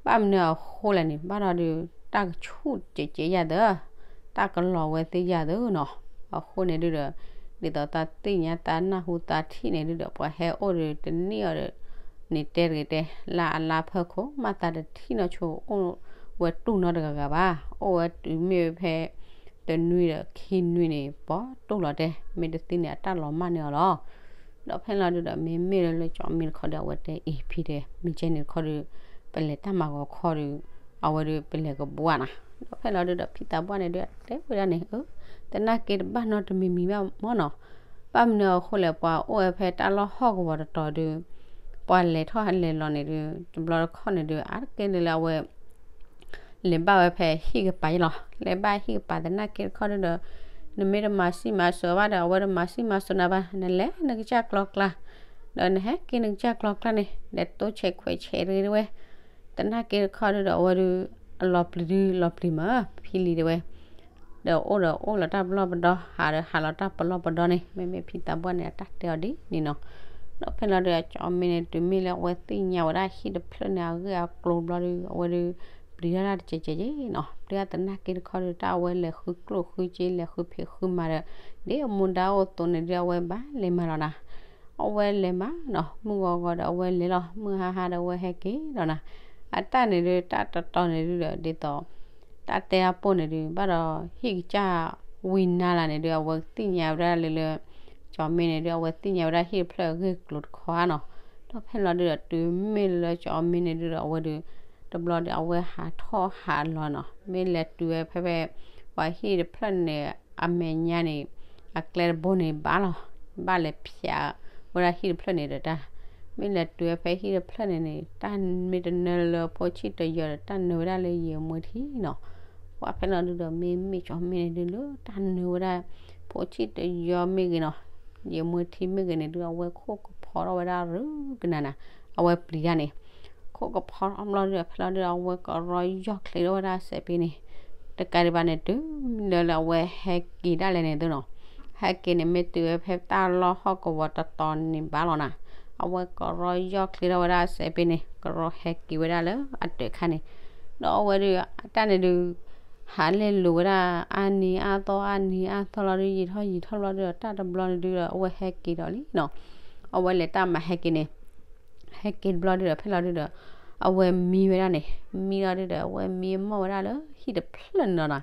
ဘၣ်မနုၤအဃိလဲၣ်န့ၣ် ဘၣ်ဒီးဒုး တၢ်ကဆူၣ်ကဲးကဲးယၤသၢ, တၢ်ကလီၤဝဲသ့ယၤသၢနီၤ, အဃိန့ၣ်ဒုးဒီး ဒ်သိးသးသ့ၣ်ညါသးနၢ်ဟူသးထံၣ်န့ၣ်ဒုးဒီး ပှၤဟဲအိၣ်ဒီးတနံၣ်အီၤဒီး န့ၣ်တဲတဂ့ၤတဲ, လၢအလါဖၢခိၣ် မၤသးတထံၣ်နီၢ်ဆိအိၣ်ဝဲတူၢ်နီတဂၤဂၤဘၣ်. အိၣ်ဝဲတုၤမ့ၢ်ဝဲဖဲ တနွံဒီးခံနွံန့ၣ် ပိာ်တူၢ်လီၤတဲ, မ့ၢ်တသ့န့ၣ် အတၢ်လီၤမၢ်န့ၢ်အီၤလီၤ. ဒီးဖဲလီၤဒုဒီး မ့မ့ၢ်လၢလၢကၠီမ့ၢ်တခီဒီး အဝဲတဲအံၤဖံတဲ, မ့ၢ်ကဲန့ၣ်တခီဒီး ပလဲၤတၢ်မၤဂီၤခီဒီး အဝဲဒီး ပလဲၤကဘှၣ်နၤ. ဒီးဖဲလီၤဒုဒီး ဖံသးပှၢ်န့ၣ်ဒုး တဲဝဲဒၣ်န့ၣ်, သနာ်က့တဘၣ်နီတမံၤမံၤဘၣ်မ့ၢ်နီၤ. ဘၣ်မနုၤအဃိလဲၣ်, ပှၤအိၣ်ဝဲဖဲတၢ်လီၢ်ဟီၣ်ကဝီၤတတီၤဒုး ပှၤလဲၤထီၣ်လဲၤလီၤန့ၣ်ဒုး တဘျီတခီၣ်န့ၣ်ဒုး အါတက့ၢ်ဒုးလၢအဝဲ လဲၤဘၣ်ဝဲဖဲဟံၣ်ကပၤအံၤလီၤ. လဲၤဘၣ်ဟံၣ်ကပၤသနာ်က့တခီဒုဒီး နမ့ၢ်တမၤစံၣ်မၤစိၤဘၣ်ဒီး အဝဲတမၤစံၣ်မၤစိၤနၤဘၣ်, နလဲၤနကစၢ်ကျီကျါ, ဒီးနဟဲက့ၤနကစၢ်ကျီကျါန့ၣ် လဲၤတိၢ်ဆဲးခွဲးဆဲးတဂ့ၤတဝဲ. သနာ်က့တခီဒုဒီး အဝဲဒုး အလီၤပျံၤဒုးလီၤပျံၤမး ဖံလံၤတဲဝဲ. ဒီးအိၣ်ဒီးအိၣ်လီၤတၢ်ပလီၢ်ပဒီ, ဟးဒီးဟးလီၤတၢ်ပလီၢ်ပဒီန့ၣ် မ့မ့ၢ်ဖံသးပှၢ်န့ၣ် အတၢ်တဲအီၤဒ်န့ၣ်နီၤ. ဒီးဖဲလီၤဒုး ကၠီမ့ၢ်န့ၣ် တုၤမ့ၢ်လၢအဝဲသ့ၣ်ညါဝဲဒၣ်ဟံၣ်တဖျၢၣ်န့ၣ် အဂ့ၢ်အကျိၤဘျီဒုး အဝဲဒုး ပျံၤတၢ်တကဲးကဲးက့နီၤ. ပျံၤတၢ်သနာ်က့တခီဒုး တၢ်အဝဲလဲၤဃုကျိၣ်ဃုစ့ လဲၤဃုဖံးဃုမၤဒီး ဒ်အမူဒါအိၣ်အသိးန့ၣ်ဒုး အဝဲဘၣ်လဲၤမၤလီၤနၤ. အဝဲလဲၤမၤနီၤ, မုၢ်ဂီၤဂီၤဒီးအဝဲလဲၤလီၤ, မုၢ်ဟါဟါဒီးအဝဲဟဲက့ၤလီၤနၤ. အတၢ်န့ၣ်ဒုး တၢ်တတီၤန့ၣ်ဒုးဒီး ဒ်သိး တၢ်တဲအပိၢ်န့ၣ်ဒုး ဘၣ်ဒီးဟံၣ်ကစၢ်ဝံၤနၤလၢ်န့ၣ်ဒုး အဝဲသ့ၣ်ညါဝဲဒၣ်လၢလၢ ကၠီမ့ၢ်န့ၣ်ဒုး အဝဲသ့ၣ်ညါဝဲဒၣ်ဟံၣ်တဖျၢၣ်အဂ့ၢ်အကျိၤတခီဧါနီၤ. ဒီးဖဲလီၤဒုးဒီး တုၤမ့ၢ်လၢကၠီမ့ၢ်န့ၣ်ဒုးဒီး အဝဲဒုး တဘျီဒီး အဝဲဟးထီၣ်ဟးလီၤနီၤ, မ့ၢ်လဲၤတုၤဝဲဖဲဖဲ ပှၤဟံၣ်တဖျၢၣ်န့ၣ် အမဲာ်ညါန့ၣ် အကျဲတဘိန့ၣ်ဘၣ်လီၤ, ဘၣ်လဲၤဖျါဝဲဒၣ်ဟံၣ်တဖျၢၣ်န့ၣ်ဒီးတၢ်, မ့ၢ်လဲၤတုၤဝဲဖဲဟံၣ်တဖျၢၣ်န့ၣ်န့ၣ် တၢ်မ့ၢ်တနၢလၢဖိဆံၣ်တယီၤဒီး တၢ်နၢဝဲဒၣ်လၢယံာ်မွ့ထံနီၤ. ပှၤဖဲလီၤဒုးဒီး မ့မ့ၢ်ကၠီမ့ၢ်န့ၣ်ဒုး လၢတၢ်နၢဝဲဒၣ် ဖိဆံၣ်တယီၤမ့ၢ်ဂ့ၤနီၤ, ယံာ်မွ့ထံမ့ၢ်ဂ့ၤန့ၣ်ဒုး အဝဲခိၣ်ကဖီထီၣ်ဝဲဒၣ်ရုကနၤနၤ, အဝဲပျံၤတၢ်န့ၣ် ခိၣ်ကဖီထီၣ်ဘျီဒုး ဖဲလီၤဒုး အဝဲကရီယီၢ်ချ့ထီၣ်ဝဲဒၣ်စဲးဖဲန့ၣ်, တကးဒံးဘၣ်န့ၣ် တုၤလၢလၢအဝဲဟဲက့ၤဒၣ်လဲာ်န့ၣ်သုနီၤ, ဟဲက့ၤန့ၣ် မ့ၢ်တုၤဝဲဖဲတၢ်လီၢ်ဟီၣ်ကဝီၤတတီၤန့ၣ်ဘၣ်လီၤနၤ, အဝဲကရီယီၢ်ချ့ထီၣ်ဝဲဒၣ်စဲးဖဲန့ၣ် ကရီဟဲက့ၤဝဲဒၣ်လၢအတၢ်ခါန့ၣ်, ဒီးအဝဲဒုး အတၢ်န့ၣ်ဒုး ဟးလဲၤလိၤဝဲဒၣ် အါနံၤအါသီ အါနံၤအါသီလီၤဒုး ယံာ်ထီၣ်ယံာ်ထီၣ်ဘျီဒုး တၢ်တဘျီန့ၣ်ဒုးဒီး အဝဲဟဲက့ၤဒီးလံနီၤ, အဝဲလဲၤတၢ်မၤဟဲက့ၤန့ၣ် ဟဲက့ၤတဘျီဒုးဒီး ဖဲလီၤဒုးဒီး အဝဲမံဝဲဒၣ်န့ၣ်, မံလီၤဒုးဒီး အဝဲမံမီၢ်ဝဲဒၣ်လၢဟံၣ်တဖျၢၣ်န့ၣ်လီၤနၤ,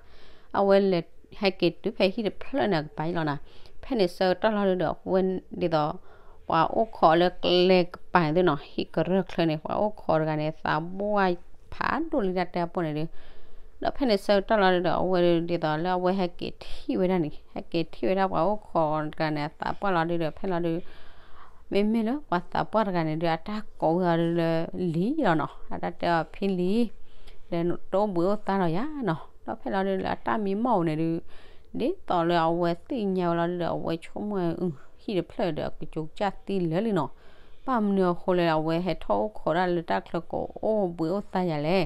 အဝဲလဲၤဟဲက့ၤတုၤဖဲဟံၣ်တဖျၢၣ်န့ၣ်အကပၤအံၤလီၤနၤ, ဖဲန့ၣ်ဆၢကတီၢ်လီၤဒုးဒီး အဝဲဒ်သိး ပှၤအိၣ်ခိးလၢကျဲကပၤန့ၣ်သုနီၤ, ဟံၣ်ကရၢၢ်ချၢန့ၣ် ပှၤအိၣ်ခိးတဂၤန့ၣ် သးဘှၣ်ဖးဒိၣ်လံတၢ်တဲအပိၢ်န့ၣ်ဒုး, ဒီးဖဲန့ၣ်ဆၢကတီၢ်လီၤဒုးဒီး အဝဲဒ်သိးလၢအဝဲဟဲက့ၤထံၣ်ဝဲဒၣ်န့ၣ် ဟဲက့ၤထံၣ်ဝဲဒၣ်ပှၤအိၣ်ခိးတဂၤန့ၣ် အသးပှၢ်လီၤဒုးဒီး ဖဲလီၤဒုး မ့မ့ၢ်လၢပှၤသးပှၢ်တဂၤန့ၣ်ဒုး အတၢ်ကိးဝဲအီၤဒုးလၢလံၤလီၤနီၤ, အတၢ်တဲအီၤဖံလံၤ, ဒီးတအိၣ်ဘှံးအိၣ်သါဒီးယၤနီၤ, ဒီးဖဲလီၤဒုးလၢအတၢ်မံမီၢ်အီၤန့ၣ်ဒုး ဒ်သိးလၢအဝဲသ့ၣ်ညါဝဲလီၤဒုးဒီး အဝဲဆိကမိၣ်အၢ ဟံၣ်တဖျၢၣ်ဒီး ကကၠိကစၢ်သံလၢာ်လံနီၤ, ဘၣ်မနုၤအဃိလဲၣ် အဝဲဟဲထီၣ်အိၣ်ခိးဒၣ်လၢတၢ်ချၢကိးအိၣ်ဘှံးအိၣ်သါယၤလဲၣ်,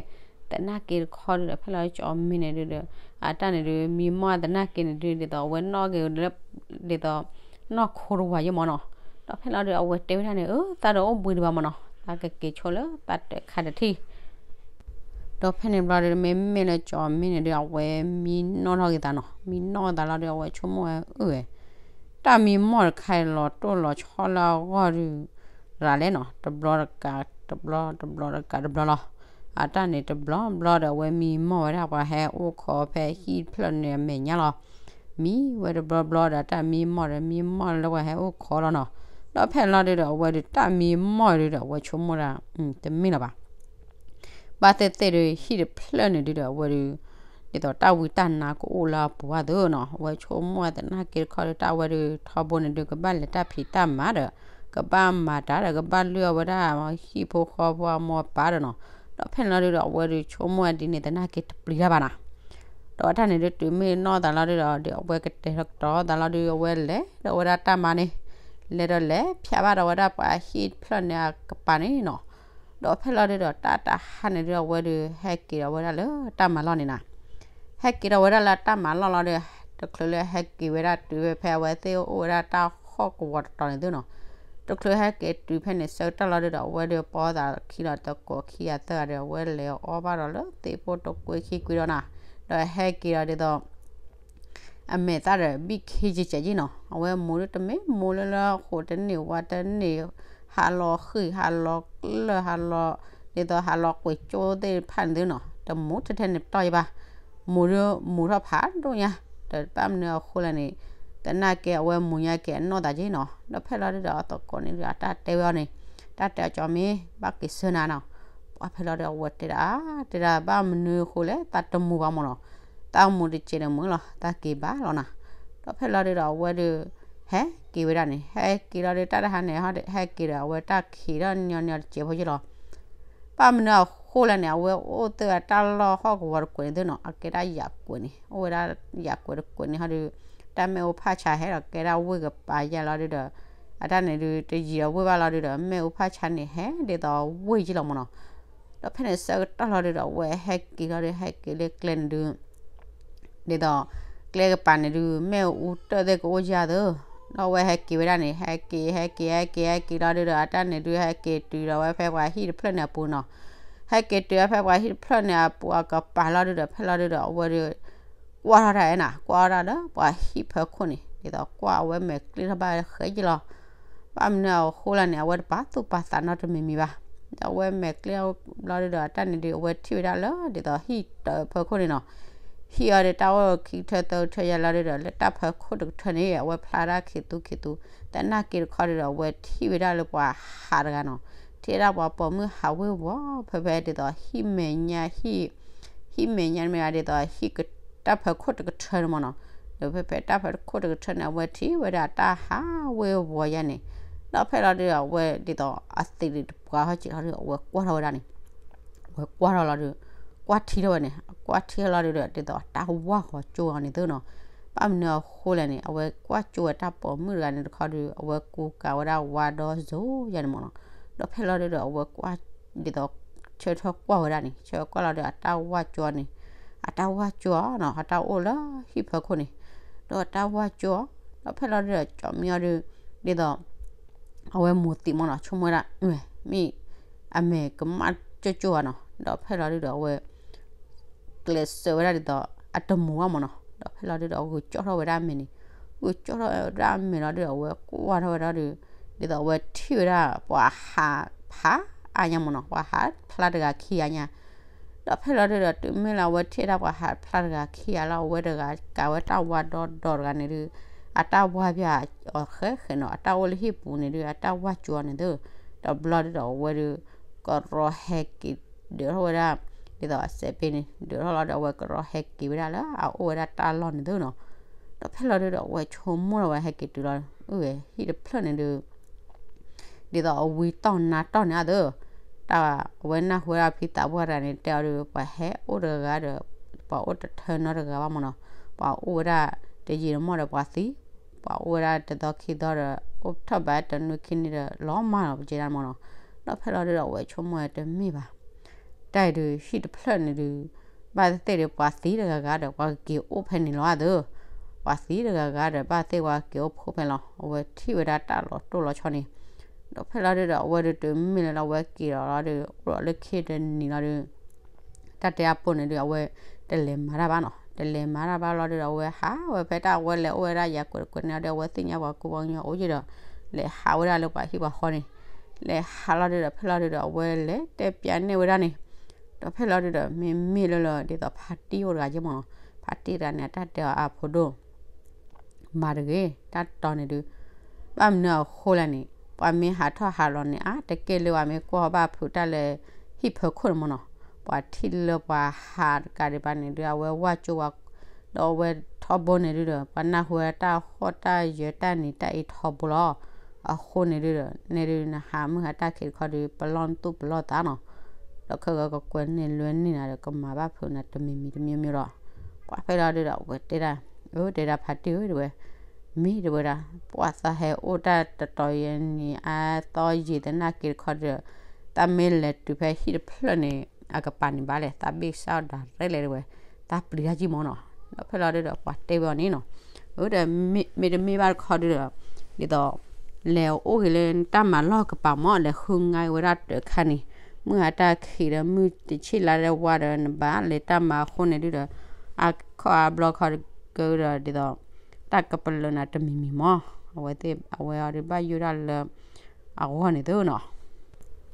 သနာ်က့တခီဒုးဒီး ဖဲလီၤကၠီမ့ၢ်န့ၣ်ဒုးဒီး အတၢ်န့ၣ်ဒုး မံမီၢ်သနာ်က့န့ၣ်ဒုး ဒ်သိးအဝဲနီၣ်က့ၤလၢ ဒ်သိး နီၢ်ခိတဝၤယဲၢ်မၢ်နီၤ, ဒီးဖဲလီၤဒုး အဝဲတဲဝဲဒၣ်န့ၣ် အၢ သးဒီးအိၣ်ဘှံးဒံးဘၣ်မၢ်နီၤ, သးကက့ၤဆိလၢသးတၢ်ခါတထံၣ် ဒီးဖဲန့ၣ်ဘျီဒုး မ့မ့ၢ်လၢကၠီမ့ၢ်န့ၣ်ဒုး အဝဲမံနီၣ်ထီၣ်က့ၤသးနီၤ, မံနီၣ်သးလီၤဒုး အဝဲဆိကမိၣ်ဝဲအၢ တၢ်မံမီၢ်တခါအံၤလီၤတိၢ်လီၤဆီလၢအဂီၢ်ဒုး ရၤလဲၣ်နီၤ, တဘျီတကး တဘျီ တဘျီတကးတဘျီလီၤ, အတၢ်န့ၣ်တဘျီဘျီဒီး အဝဲမံမီၢ်ဝဲဒၣ်ပှၤဟဲအိၣ်ခိးဖဲဟံၣ်တဖျၢၣ်န့ၣ်အမဲာ်ညါလီၤ, မံဝဲတဘျီဘျီဒီး တၢ်မံမီၢ်ဒီး မံမီၢ်လၢပှၤဟဲအိၣ်ခိးလီၤနီၤ, ဒီးဖဲလီၤဒုးဒီး အဝဲဒုးတၢ်မံမီၢ်ဒုးဒီး အဝဲဆိကမိၣ်ဒၣ် တမ့ၢ်လၢၤဘၣ် ဘၣ်သ့ၣ်သ့ၣ်ဒုး ဟံၣ်တဖျၢၣ်န့ၣ်ဒုးဒီး အဝဲဒုး ဒ်သိးတၢ်ဝံတၢ်နါကအိၣ်လၢအပူၤအသိးနီၤ, အဝဲဆိကမိၣ်သနာ်က့တခီဒုး တၢ်ဝဲဒုးထီဘိန့ၣ်ဒုး ကဘၣ်လဲၤတၢ်ဖံးတၢ်မၤဒီး ကဘၣ်မၤတၢ်ဒီး ကဘၣ်လုၢ်အီၣ်ဝဲဒၣ် ဟံၣ်ဖိဃီဖိအမိၢ်အပၢ်ဒီးနီၤ, ဒီးဖဲန့ၣ်လီၤဒုးဒီး အဝဲဒုးဆိကမိၣ်ဝဲဒ်န့ၣ် သနာ်က့တပျံၤတၢ်ဘၣ်နီၤ ဒီးတၢ်န့ၣ်ဒုး တုၤမ့ၢ်နီၣ်သးလီၤဒုးဒီး အဝဲကတဲာ်ကတီၤသးလီၤဒုး အဝဲလဲၤဒီးဝဲဒၣ်တၢ်မၤန့ၣ်, လဲၤဒီးလဲၤဖျါဘၣ်ဒီးဝဲဒၣ်ပှၤဟံၣ်တဖျၢၣ်န့ၣ်အကပၤန့ၣ်နီၤ, ဒီးဖဲလီၤဒုးဒီး တၢ်တဟါန့ၣ်ဒုး အဝဲဒုးဟဲက့ၤဒီးဝဲဒၣ်လၢတၢ်မၤလီၢ်န့ၣ်နီၤ, ဟဲက့ၤဒီးဝဲဒၣ်လၢတၢ်မၤလီၢ်လီၤဒီး တချုးလၢဟဲက့ၤဝဲဒၣ်တုၤဝဲဖဲ အဝဲသ့ၣ်အိၣ်ဝဲဒၣ်တၢ်ဟီၣ်ကဝီၤတတီၤန့ၣ်သုနီၤ, တချုးဟဲက့ၤတုၤဖဲန့ၣ်ဆၢကတီၢ်လီၤဒုးဒီး အဝဲဒုးပီသးခံဒီးတကိးခံဂၤသၢဂၤဒီး အဝဲလဲၤအီၣ်ဘၣ်ဒီးလၢသ့ၣ်ဖိတကွ့ခံကွ့ဒီးနီၤ, ဒီးဟဲက့ၤဒီးဒ်သိး အမဲာ်သၣ်ဒီးဘံၣ်ခ့ကဲးကဲးက့နီၤ, အဝဲမိၢ်ဒုးတမ့ၢ်မိၢ်လၢလၢဃိးတန့ၢ်ဝါတန့ၢ် ဟးလီၤဃံၣ် ဟးလီၤကျၢၢ် ဟးလီၤ ဒ်သိးဟးလီၤကွံာ်ကၠိသ့ၣ်တဖၣ်န့ၣ်သုနီၤ, တမူထဲထဲန့ၣ်ပတီၢ်ယဘၣ်, မူဒုးမူထီၣ်ဖးဒိၣ်ညါ, ဒီးဘၣ်မနုၤအဃိလဲၣ်န့ၣ်, သနာ်က့အဝဲမူညါက့ၤအနီၢ်သးက့နီၤ, ဒီးဖဲလီၤဒုးဒီးအသကိးန့ၣ်ဒုးအတၢ်တဲဝဲအီၤန့ၣ်, တၢ်တဲအီၤ ကၠီမ့ၢ် ဘၣ်က့ၤဆၢနၤနီၤ, ပှၤဖဲလီၤဒုးအဝဲတဲဒၣ် တဲဒၣ်ဘၣ်မနုၤအဃိလဲၣ် သးတမူဘၣ်မၢ်နီၤ, သးမူတစဲးဒီးမုာ်လီၤ သးက့ၤဘၣ်လီၤနၤ, ဒီးဖဲလီၤဒုးဒီးအဝဲဒုး ဟဲက့ၤဝဲဒၣ်န့ၣ် ဟဲက့ၤလီၤဒုး တၢ်တဟါန့ၣ် ဟဲက့ၤဒီးအဝဲတၢ်ခံးထီၣ်ညီညီတစဲးဖိယ့ၢ်လီၤ, ဘၣ်မနုၤအဃိလဲၣ်န့ၣ် အဝဲအိၣ်သ့ၣ်ဝဲတၢ်လီၢ်ဟီၣ်ကဝီၤတကွဲးန့ၣ်သုနီၤ, အကဲဒၣ်ယၤကွဲးန့ၣ် အိၣ်ဝဲဒၣ်ယၤကွဲးတကွဲးန့ၣ်ဟီဒုး, တၢ်မ့ၣ်အူဖးဆါဟဲဒီးကဲဒၣ်ဝ့ၢ်ကပၤယဲလီၤဒုးဒီး, အတၢ်န့ၣ်ဒုးတယံာ်ဒီးဝ့ၢ်ဘၣ်လီၤဒုးဒီး မ့ၣ်အူဖးဆါန့ၣ်ဟဲဒ်သိးဝ့ၢ်ယ့ၢ်လီၤမၢ်နီၤ, ဒီးဖဲန့ၣ်ဆၢကတီၢ်လီၤဒုးဒီး အဝဲဟဲက့ၤလီၤဒုး ဟဲက့ၤလၢကျဲန့ၣ်ဒုး ဒ်သိး ကျဲကပၤန့ၣ်ဒုး မ့ၣ်အူတၢၢ်သ့ၣ်ကအိၣ်ယၢ်သၢ, ဒီးအဝဲဟဲက့ၤဝဲဒၣ်န့ၣ် ဟဲက့ၤ ဟဲက့ၤ ဟဲက့ၤ ဟဲက့ၤလီၤဒုးဒီး အတၢ်န့ၣ်ဒုး ဟဲက့ၤတုၤဒီးဝဲဖဲပှၤဟံၣ်တဖျၢၣ်န့ၣ်အပူၤနီၤ, ဟဲက့ၤတုၤဝဲဖဲပှၤဟံၣ်တဖျၢၣ်န့ၣ်အပူၤအကပၤလီၤဒုးဒီး ဖဲလီၤဒုးဒီး အဝဲဒုး ကွၢ်ထီၣ်တၢ်အဲၣ်နၤ ကွၢ်ထီၣ်တၢ်လၢပှၤဟံၣ်ဖၢခိၣ်န့ၣ် ဒ်သိးကွၢ်အဝဲမဲာ်ကျ့ထီၣ်ဘၣ်ဃဲယ့ၢ်လီၤ, ဘၣ်မနုၤအဃိလဲၣ်န့ၣ် အဝဲတပာ်သူၣ်ပာ်သးနီတမံၤမံၤဘၣ်, ဒီးအဝဲမဲာ်ကျ့ဘျီဒုးဒီး အတၢ်န့ၣ်ဒုး အဝဲထံၣ်ဝဲဒၣ်လၢ ဒ်သိးဟံၣ်တဖၢခိၣ်န့ၣ်နီၤ, ဟံၣ်အီၤဒုးတၢ်အိၣ်ခံကထၢသၢကထၢယဲလီၤဒုးဒီး လၢတၢ်ဖၢခိၣ်တကထၢန့ၣ် အဝဲဖျါဒၣ်ခံးသူခံးသူ, သနာ်က့တခီဒုးဒီး အဝဲထံၣ်ဝဲဒၣ်လၢပှၤဟးတဂၤနီၤ, ထံၣ်ဝဲဒၣ်ပှၤပိာ်မုၣ်ဟးဝ့ၢ်ဝီၤ ဖဲဖဲဒ်သိးဟံၣ်မဲာ်ညါ ဟံၣ်မဲာ်ညါမ့ၢ်ဂ့ၤ ဒ်သိးဟံၣ်တၢ်ဖၢခိၣ်တကထၢန့ၣ်မၢ်နီၤ, ဒီးဖဲဖဲတၢ်ဖၢခိၣ်တကထၢန့ၣ် အဝဲထံၣ်ဝဲဒၣ်တၢ်ဟးဝ့ၢ်ဝီၤယဲန့ၣ်, ဒီးဖဲလီၤဒုးဒီး အဝဲဒ်သိးအသံးဒုးတပှၢ်ထီၣ်စဲးလီၤဒုး အဝဲကွၢ်ထီၣ်ဝဲဒၣ်န့ၣ်, အဝဲကွၢ်ထီၣ်လီၤဒုး ကွၢ်ထံထီၣ်ဝဲန့ၣ် ကွၢ်ထံထီၣ်လီၤဒုးဒီး ဒ်သိးတၢ်ဝါဃီၤကၠိအီၤန့ၣ်သုနီၤ, ဘၣ်မနုၤအဃိလဲၣ်န့ၣ် အဝဲကွၢ်ကၠိဝဲတၢ်ပိာ်မုၣ်တဂၤန့ၣ်တခီဒုး အဝဲကူကၤဝဲဒၣ်ဝါဒီစိၤယဲန့ၣ်မၢ်နီၤ, ဒီးဖဲလီၤဒုးဒီး အဝဲကွၢ် ဒ်သိး ဆၢထၢၣ်ကွၢ်ဝဲဒၣ်န့ၣ် ဆၢထၢၣ်ကွၢ်လီၤဒုး အတၢ်ဝါကၠိန့ၣ်, အတၢ်ဝါကၠိနီၤ အတၢ်အိၣ်လၢဟံၣ်ဖၢခိၣ်န့ၣ်, ဒီးအတၢ်ဝါကၠိ, ဒီးဖဲလီၤဒုးဒီး ကၠီမံအီၤဒုး ဒ်သိး အဝဲမိၢ်သံးမၢ်နီၤ ဆိကမိၣ်ဝဲဒၣ် မ့ၢ် အမဲာ်ကမၣ်ကၠိကၠိဧါနီၤ, ဒီးဖဲလီၤဒုးဒီး အဝဲ ကျဲးစၢးဝဲဒၣ်ဒ်သိး အတမိၢ်ဘၣ်မၢ်နီၤ, ဒီးဖဲလီၤဒုးဒီး ဂုာ်ကၠီထီၣ်ဝဲဒၣ်အမဲာ်န့ၣ်, ဂုာ်ကၠီထီၣ်ဝဲဒၣ်အမဲာ်လီၤဒုးဒီး အဝဲကွၢ်ထီၣ်ဝဲဒၣ်ဒုး ဒ်သိးအဝဲထံၣ်ဝဲဒၣ်ပှၤဟးဖးအါညါမၢ်နီၤ, ပှၤဟးဖျါတဂၤခံဂၤညါ, ဒီးဖဲလီၤဒုးဒီး တုၤမ့ၢ်လၢအဝဲထံၣ်ဝဲဒၣ်ပှၤဟးဖျါတဂၤခံဂၤလီၤ အဝဲတဂၤကၤဝဲတၢ်ဝါဒီဒီတဂၤန့ၣ်ဒုး အတၢ်ဝါပၠးအီၤဃဲဃဲနီၤ အတၢ်အိၣ်လၢဟံၣ်ပူၤန့ၣ်ဒုး အတၢ်ဝါကၠိအီၤန့ၣ်သု, ဒီးဘျီဒုးဒီးအဝဲဒုး ကရီဟဲက့ၤဒုးထီၣ်ဝဲဒၣ် ဒ်သိးအစဲးပ့န့ၣ် ဒုးထီၣ်လီၤဒီး အဝဲကရီဟဲက့ၤဝဲဒၣ်လၢအအိၣ်ဝဲဒၣ်တၢ်လီၢ်န့ၣ်သုနီၤ, ဒီးဖဲလီၤဒုးဒီး အဝဲဆိကမိၣ်လီၤဝဲဟဲက့ၤတုၤလီၤ အဝဲဟံၣ်တဖျၢၣ်န့ၣ်ဒုး ဒ်သိးအဝံတီၢ်နါတီၢ်န့ၣ်အသိး, တၢ်အဝဲနၢ်ဟူဝဲဒၣ်ဖံသးပှၢ်တဂၤန့ၣ် တဲအီၤဒုး ပှၤဟဲအိၣ်တဂၤဒီး ပှၤအိၣ်တထၢနီတဂၤဘၣ်မၢ်နီၤ, ပှၤအိၣ်ဝဲဒၣ်တယံာ်တမီၢ်ဒီးပှၤသံ, ပှၤအိၣ်ဝဲဒၣ်တသီခံသီဒီး အိၣ်ထီၣ်ဘၣ်တနွံခံနွံဒီး လီၤမၢ်လီၤပကဲဒၣ်မၢ်နီၤ, ဒီးဖဲလီၤဒုးဒီး အဝဲဆိကမိၣ်တမ့ၢ်ဘၣ် တၢ်အံၤဒုးဟံၣ်တဖျၢၣ်န့ၣ်ဒုး ဘၣ်သ့ၣ်သ့ၣ်ဒီးပှၤသံတဂၤဂၤဒီး ပှၤကက့ၤအိၣ်ဖဲန့ၣ်လီၤအသိး, ပှၤသံတဂၤဂၤဒီး ဘၣ်သ့ၣ်ပှၤက့ၤအိၣ်ဖှိၣ်ဖဲလီၤ, အဝဲထံၣ်ဝဲဒၣ်တၢ်လီၤတိၢ်လီၤဆီန့ၣ်, ဒီးဖဲလီၤဒုးဒီး အဝဲဒုးတုၤမ့ၢ်လၢလီၤ အဝဲက့ၤဒီးလီၤဒုး အိၣ်ဒီးလၢခံတနံၤလီၤဒုး တၢ်တဲအပိၢ်န့ၣ်ဒုး အဝဲတလဲၤမၤတၢ်ဘၣ်နီၤ, တလဲၤမၤတၢ်ဘၣ်လီၤဒုးဒီး အဝဲဟးဝဲဖဲတၢ်အဝဲလဲၤအိၣ်ဝဲဒၣ်ယၤကွဲးတကွဲးန့ၣ်ဒီး အဝဲသ့ၣ်ညါပှၤကူပှၤကညီအိၣ်ယံၤဒီး လဲၤဟးဝဲဒၣ်လၢပှၤဟံၣ်ပှၤဃီန့ၣ်, လဲၤဟးလီၤဒုးဒီး ဖဲလီၤဒုးဒီး အဝဲလဲၤတဲပျးန့ၢ်ဝဲဒၣ်န့ၣ်, ဒီးဖဲလီၤဒုးဒီး မ့မ့ၢ်လၢလၢ ဒ်သိးဖါတံၢ်အိၣ်တဂၤက့မၢ်နီၤ, ဖါတံၢ်တဂၤန့ၣ် အတၢ်တဲအီၤအဖိဒိၣ် မၤတဂ့ၤ တၢ်တီၤန့ၣ်ဒုး ဘၣ်မနုၤအဃိလဲၣ်န့ၣ် ပှၤမ့ၢ်ဟးထီၣ်ဟးလီၤန့ၣ် အါတက့ၢ်လၢပှၤမ့ၢ်ကွၢ်ဘၣ်ဖုးတၢ်လၢဟံၣ်ဖၢခိၣ်န့ၣ်မၢ်နီၤ, ပှၤထံၣ်လၢပှၤဟးတကးဒံးဘၣ်န့ၣ်ဒုး အဝဲဝၢ်ကၠိဝဲ ဒီးအဝဲထီဘိန့ၣ်ဒုးဒီး ပှၤနၢ်ဟူဝဲတၢ်ဟီၣ်တၢ်ယၢၤတၢ်နံၤတၢ်အ့ထီဘိလီၤ. အဃိန့ၣ်ဒုးဒီး နဲဒုးနဟးမုၢ်ဟါတၢ်ခံးတခီဒုး ပလီၢ်နသူၣ်ပလီၢ်သးနီၤ, ဒီးခဲဂၤကကွဲးန့ၢ်လွဲန့ၢ်နၤဒီး ကမၤဘၣ်ဖုးနၤတမံၤမံၤတမံၤမံၤဒီး ပှၤဖဲလီၤဒုးဒီး အဝဲတဲဒၣ် အၢ တဲဒၣ်ဖါတံၢ်ဧၢ တဲဝဲ မ့ၢ်တဲဝဲဒၣ် ပှၤသးဟဲအိၣ်တၢ်တတီၤယဲၢ်နံၤအသီယံာ်သနာ်က့တခီဒီး သးမ့ၢ်လဲၤတုၤဖဲဟံၣ်တဖျၢၣ်န့ၣ် အကပၤန့ၣ်ဘၣ်လဲၣ် သးဘ့ၣ်ကစၢ်ဒၣ်ရဲၣ်လဲၣ်တဲဝဲ သးပျံၤတၢ်ကံၢ်မၢ်နီၤ. ဒီးဖဲလီၤဒုးဒီး ပှၤတဲဝဲအီၤန့ၣ်နီၤ အၢ ဒီးမ့တမ့ၢ်ဘၣ်တခီဒုးဒီး ဒ်သိး လဲၤအိၣ်ဂ့ၤလၢတၢ်မၤလီၢ်ကပၤမၢ် လဲၤဃုငါဝဲဒၣ်တၢ်ခါန့ၣ် မုၢ်ဟါတၢ်ခံးဒီးမုၢ်တဆံးလါဒဲးဝါဒီးနဘၣ်လဲၤတၢ်မၤအဃိန့ၣ်ဒုးဒီး အခီၣ်အါဘျီခီကဒီး ဒ်သိး တၢ်ကပလၢနၤတမံၤမံၤမၢ် အဝဲသ့ၣ်အဝဲအီၤဒုးဘၣ်ယိၣ်ဒၣ်လၢ အဂီၢ်န့ၣ်သုနီၤ.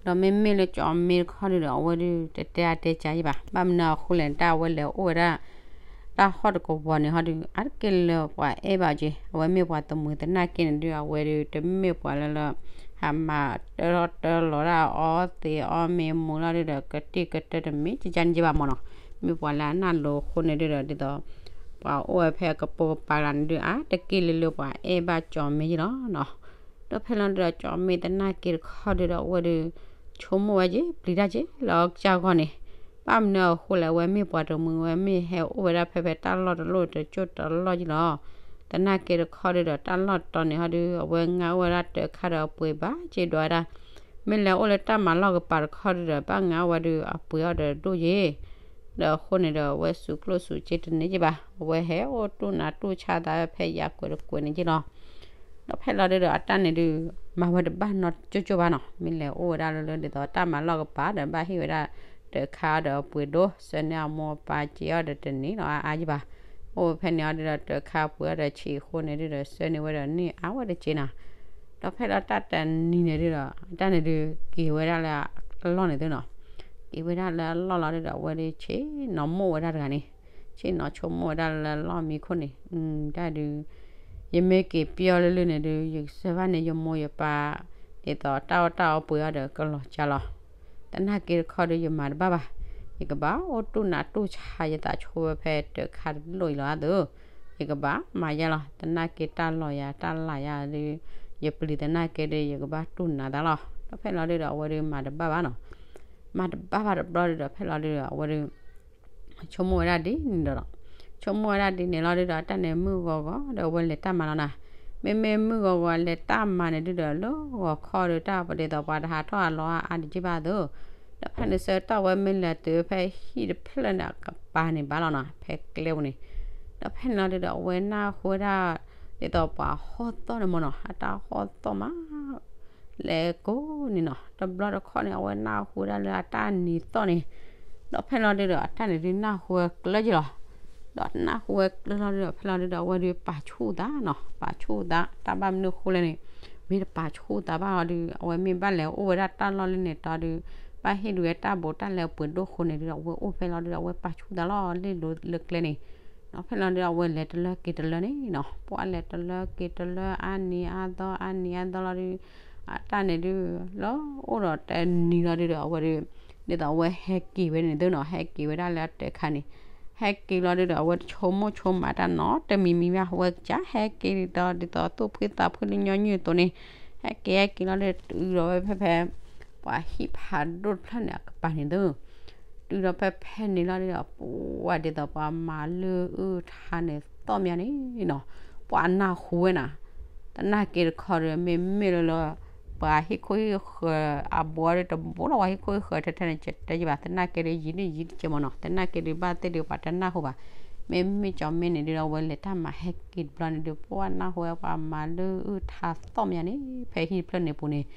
ဒီးမ့မ့ၢ်လၢကၠီၤမ့တခီဒုဒီး အဝဲဒုးတတဲအါတဲကၢယဘၣ်. ဘၣ်မနုၤအဃိလဲၣ် တၢ်အဝဲလဲၤအိၣ်ဝဲဒၣ် တၢ်ဟီၣ်တကဝီၤန့ၣ်ဟီဒုး အါတက့ၢ်လၢပှၤအဲၣ်ဘၣ်က့ၤ အဝဲမ့ၢ်ပှၤတမုာ်သနာ်က့န့ၣ်ဒုး အဝဲဒုးတမ့ၢ်ပှၤလၢလၢ ဟးမၤတၢထီၣ်တၢလီၤဒၣ်အီသံးအီမ့ၤမူၤလီၤဒုဒီး ကတံၢ်ကတၢတမ့ၢ်ကကန့ၣ်က့ဘၣ်မၢ်နီၤ. မ့ၢ်ပှၤလၢအနၢ်လိၤအဃိန့ၣ်ဒုဒီး ဒ်သိး ပှၤအိၣ်ဝဲဖဲအကပိာ်ကပၤဂၤန့ၣ်ဒုး အါတက့ၢ်လၢလၢပှၤအဲၣ်ဘၣ်ကၠီၤမ့ယလီၤနီၤ. ဒီးဖဲလီၤဒုဒီးကၠီၤမ့သနာ်က့တခီဒုဒီး အဝဲဒုး ဆိကမိၣ်ဝဲက့ၤ ပျံၤတၢ်က့ၤလၢအကစၢ်ဂီၢ်န့ၣ်, ဘၣ်မနုၤအဃိလဲၣ် အဝဲမ့ၢ်ပှၤတမုာ် အဝဲမ့ၢ်ဟဲအိၣ်ဝဲဒၣ်ဖဲဖဲတၢ်လီၢ်တလီၢ်တကၠိၣ်တလီၢ်က့လီၤ. သနာ်က့တခီဒုဒီး တၢ်လီၢ်တတီၤန့ၣ်ဟီဒု အဝဲငါအိၣ်ဝဲဒၣ်တၢခါဒီးအပှ့ၤဘၣ်က့ၤဒွးဝဲဒၣ်, မ့ၢ်လဲၤအိၣ်လၢတၢ်မၤလီၢ်ကပၤတခီဒုဒီး ဘၣ်ငါအိၣ်ဝဲဒုအပှ့ၤအီၤဒီးဒိၣ်က့ၤ ဒီးအဃိန့ၣ်ဒီး အဝဲစူးကျိၣ်စူးစ့တန့ၢ်က့ဘၣ်, အဝဲဟဲအိၣ်တူၢ်နးတူၢ်ဆါသးဖဲယၤကွဲးတကွဲးန့ၣ်က့လီၤ. ဒီးဖဲလီၤဒုဒီး အတၢ်န့ၣ်ဒု မၤဝဲတဘၣ်နီတကၠိၣ်ကၠိၣ်ဘၣ်နီၤ, မ့ၢ်လဲၤအိၣ်ဝဲဒၣ်လၢလၢဒ်သိးတၢ်မၤလီၢ်ကပၤဒီး ဘၣ်ဟ့ၣ်ဝဲဒၣ်တၢခါဒီးအပှ့ၤဒိၣ် ဆှၢန့ၢ်အမိၢ်အပၢ်က့ၤအီၤဒီးတန့ၢ်လီၤအါအါယဘၣ်. အိၣ်ဖဲန့ၣ်အီၤဒုဒီး တၢခါပှ့ၤအီၤဒီးဆံးအဃိန့ၣ်ဒုဒီး ဆှၢန့ၢ်ဝဲဒီးန့ၢ်အါဝဲတက့ၢ်နီၤ. ဒီးဖဲလီၤတၢ်တနံၤန့ၣ်ဒုဒီး အတၢ်န့ၣ်ဒု က့ၤဝဲဒၣ်လၢအလီၢ်န့ၣ်သုနီၤ, က့ၤဝဲဒၣ်လၢအလီၢ်လီၤဒုဒီး အဝဲဒုဆ့ၣ်နီၤမိၣ်ဝဲဒၣ်တဂၤန့ၣ်, ဆ့ၣ်နီၤဆိကမိၣ်ဝဲဒၣ်လၢအလီၢ်မံခိၣ်န့ၣ်, တၢ်ဒု ယမ့ၢ်က့ၤပျီလၢလၢန့ၣ်ဒု ယကစၢ်ဘၣ်န့ၣ် ယမိၢ်ယပၢ် ဒ်သိးတၢ်အီၣ်တၢ်အီပှ့ၤအီၤဒီးကလီၤကၢ်လီၤ. သနာ်က့တခီဒု ယမၤတဘၣ်ဘၣ်, ယကဘၣ်အိၣ်တူၢ်နးတူၢ်ဆါယသးဆိဝဲဖဲတၢခါတလိၣ်အံၤလီၤအသိး, ယကဘၣ်မၤယါလီၤ. သနာ်က့တၢ်လီၤယၤတၢ်လၢ်ယၤဒု ယပျံၤသနာ်က့ဒု ယကဘၣ်တူၢ်နးသးလီၤ. ဒီးဖဲလီၤဒုဒီး အဝဲဒုမၤတဘၣ်ဘၣ်နီၤ, မၤတဘၣ်ဘၣ်တဘျီဒုဒီး ဖဲလီၤဒုဒီး အဝဲဒု ဆိကမိၣ်ဝဲဒၣ်ဒ်န့ၣ်ဒီး, ဆိကမိၣ်ဝဲဒၣ်ဒ်န့ၣ်လီၤဒုဒီး တၢ်န့ၣ်မုၢ်ဂီၤဂီၤဒီး အဝဲလဲၤတၢ်မၤလီၤနၤ. မ့မ့ၢ်မုၢ်ဂီၤဂီၤလဲၤတၢ်မၤန့ၣ်ဒုဒီး လၢဂီၤခီဒု တၢ်ပဒ်သိးပှၤတဟးထီၣ်အလီၤအါဒံးက့ဘၣ်အသိး, ဒီးဖဲန့ၣ်ဆၢကတီၢ်ဝဲမ့ၢ်လဲၤတုၤဖဲဟံၣ်တဖျၢၣ်န့ၣ် အကပၤန့ၣ်ဘၣ်လီၤနီၤ, ဖဲကျဲပူၤန့ၣ်. ဒီးဖဲန့ၣ်လီၤဒုဒီး အဝဲနၢ်ဟူဝဲဒၣ် ဒ်သိးပှၤဟီၣ်သီၣ်န့ၣ်မၢ်နီၤ, အတၢ်ဟီၣ်သီၣ်မး လဲၤကိးန့ၣ်နီၤ. တဘျီတခီၣ်န့ၣ် အဝဲနၢ်ဟူဝဲဒၣ်လၢအတၢ်နံၤသီၣ်န့ၣ်, ဒီးဖဲလီၤဒုဒီး အတၢ်န့ၣ်ဒုနၢ်ဟူဝဲကျၢၢ်က့လီၤ. ဒီးနၢ်ဟူဝဲကျၢၢ်လီၤဒုဒီး ဖဲလီၤဒုဒီး အဝဲဒုပာ်ဆူၣ်သးနီၤ, ပာ်ဆူၣ်သး တၢ်ဘၣ်မနုၤဃိလဲၣ်န့ၣ်, မ့ၢ်တပာ်ဆူၣ်သးဘၣ်လီၤဒု အဝဲမ့ၢ်ဘၣ်လဲၤအိၣ်ဝဲဒၣ်တၢ်လီၢ်လၢန့ၣ်တီဒု ဘၣ်ဟ့ၣ်ဒုးဝဲတၢ်ဘူးတၢ်လဲအပှ့ၤဒိၣ်ဃိန့ၣ်ဒုဒီး အဝဲအိၣ်ဖဲလီၤဒုဒီး အဝဲပာ်ဆူၣ်သးလီၤ လ့ၣ်လိၤလၢကျဲန့ၣ်. ဒီးဖဲလီၤဒုဒီး အဝဲလဲၤတလၢက့ၤတလၢန့ၣ်နီၤ, ပှၤလဲၤတလၢက့ၤတလၢ အါနံၤအါသီ အါနံၤအါသီလီၤဒု အတၢ်န့ၣ်ဒု လၢအိၣ်ဒီးတနံၤလီၤဒုဒီး အဝဲဒု ဒ်သိးအဝဲဟဲက့ၤဝဲန့ၣ်သုနီၤ, ဟဲက့ၤဝဲဒၣ်လၢအတၢ်ခါန့ၣ်, ဟဲက့ၤလီၤဒုဒီး အဝဲတဆိကမိၣ်ဆိကမးတၢ်နီတမံၤမံၤဘၣ်, အဝဲကစၢ်ဟဲက့ၤဒ်သိး ဒ်သိးသူၣ်ဖှံသးဖှံလၢညီနုၢ်အသိးန့ၣ်, ဟဲက့ၤဟဲက့ၤလီၤဒု တုၤဒီးဝဲဖဲဖဲ ပှၤဟံၣ်ဖးဒိၣ်တဖျၢၣ်န့ၣ် အကပၤန့ၣ်သု တုၤဒီးဖဲဖဲန့ၣ်လီၤဒုဒီး ပှၤဒ်သိးပှၤမၤလၢအုၣ်ထါန့ၣ်သီၣ်မးန့ၣ်နီၤ, ပှၤနၢ်ဟူဝဲနၤ, သနာ်က့တခီဒီး မ့မ့ၢ်လၢလၢ ပှၤဟံၣ်ခိၣ်ဟံၣ်ဃၢၤအဘူးဒီး တဘူးလီၤ ပှၤဟံၣ်ခိၣ်ဟံၣ်ဃၢၤထဲထဲန့ၣ် ကတဲယဘၣ် သနာ်က့ဒီး ယံာ်ဒုယံာ်တကဲမၢ်နီၤ, သနာ်က့ဒီး ဘၣ်သ့ၣ်ဒီးပှၤတနၢ်ဟူဘၣ်. မ့မ့ၢ်ကၠီၤမ့န့ၣ်ဒုဒီး အဝဲလဲၤတၢ်မၤဟဲက့ၤတဘျီန့ၣ်ဒုး ပှၤနၢ်ဟူဝဲပှၤမၤလၢအုၣ်ထါသီၣ်မးန့ၣ် ဖဲဟံၣ်တဖျၢၣ်န့ၣ်ပူၤန့ၣ်,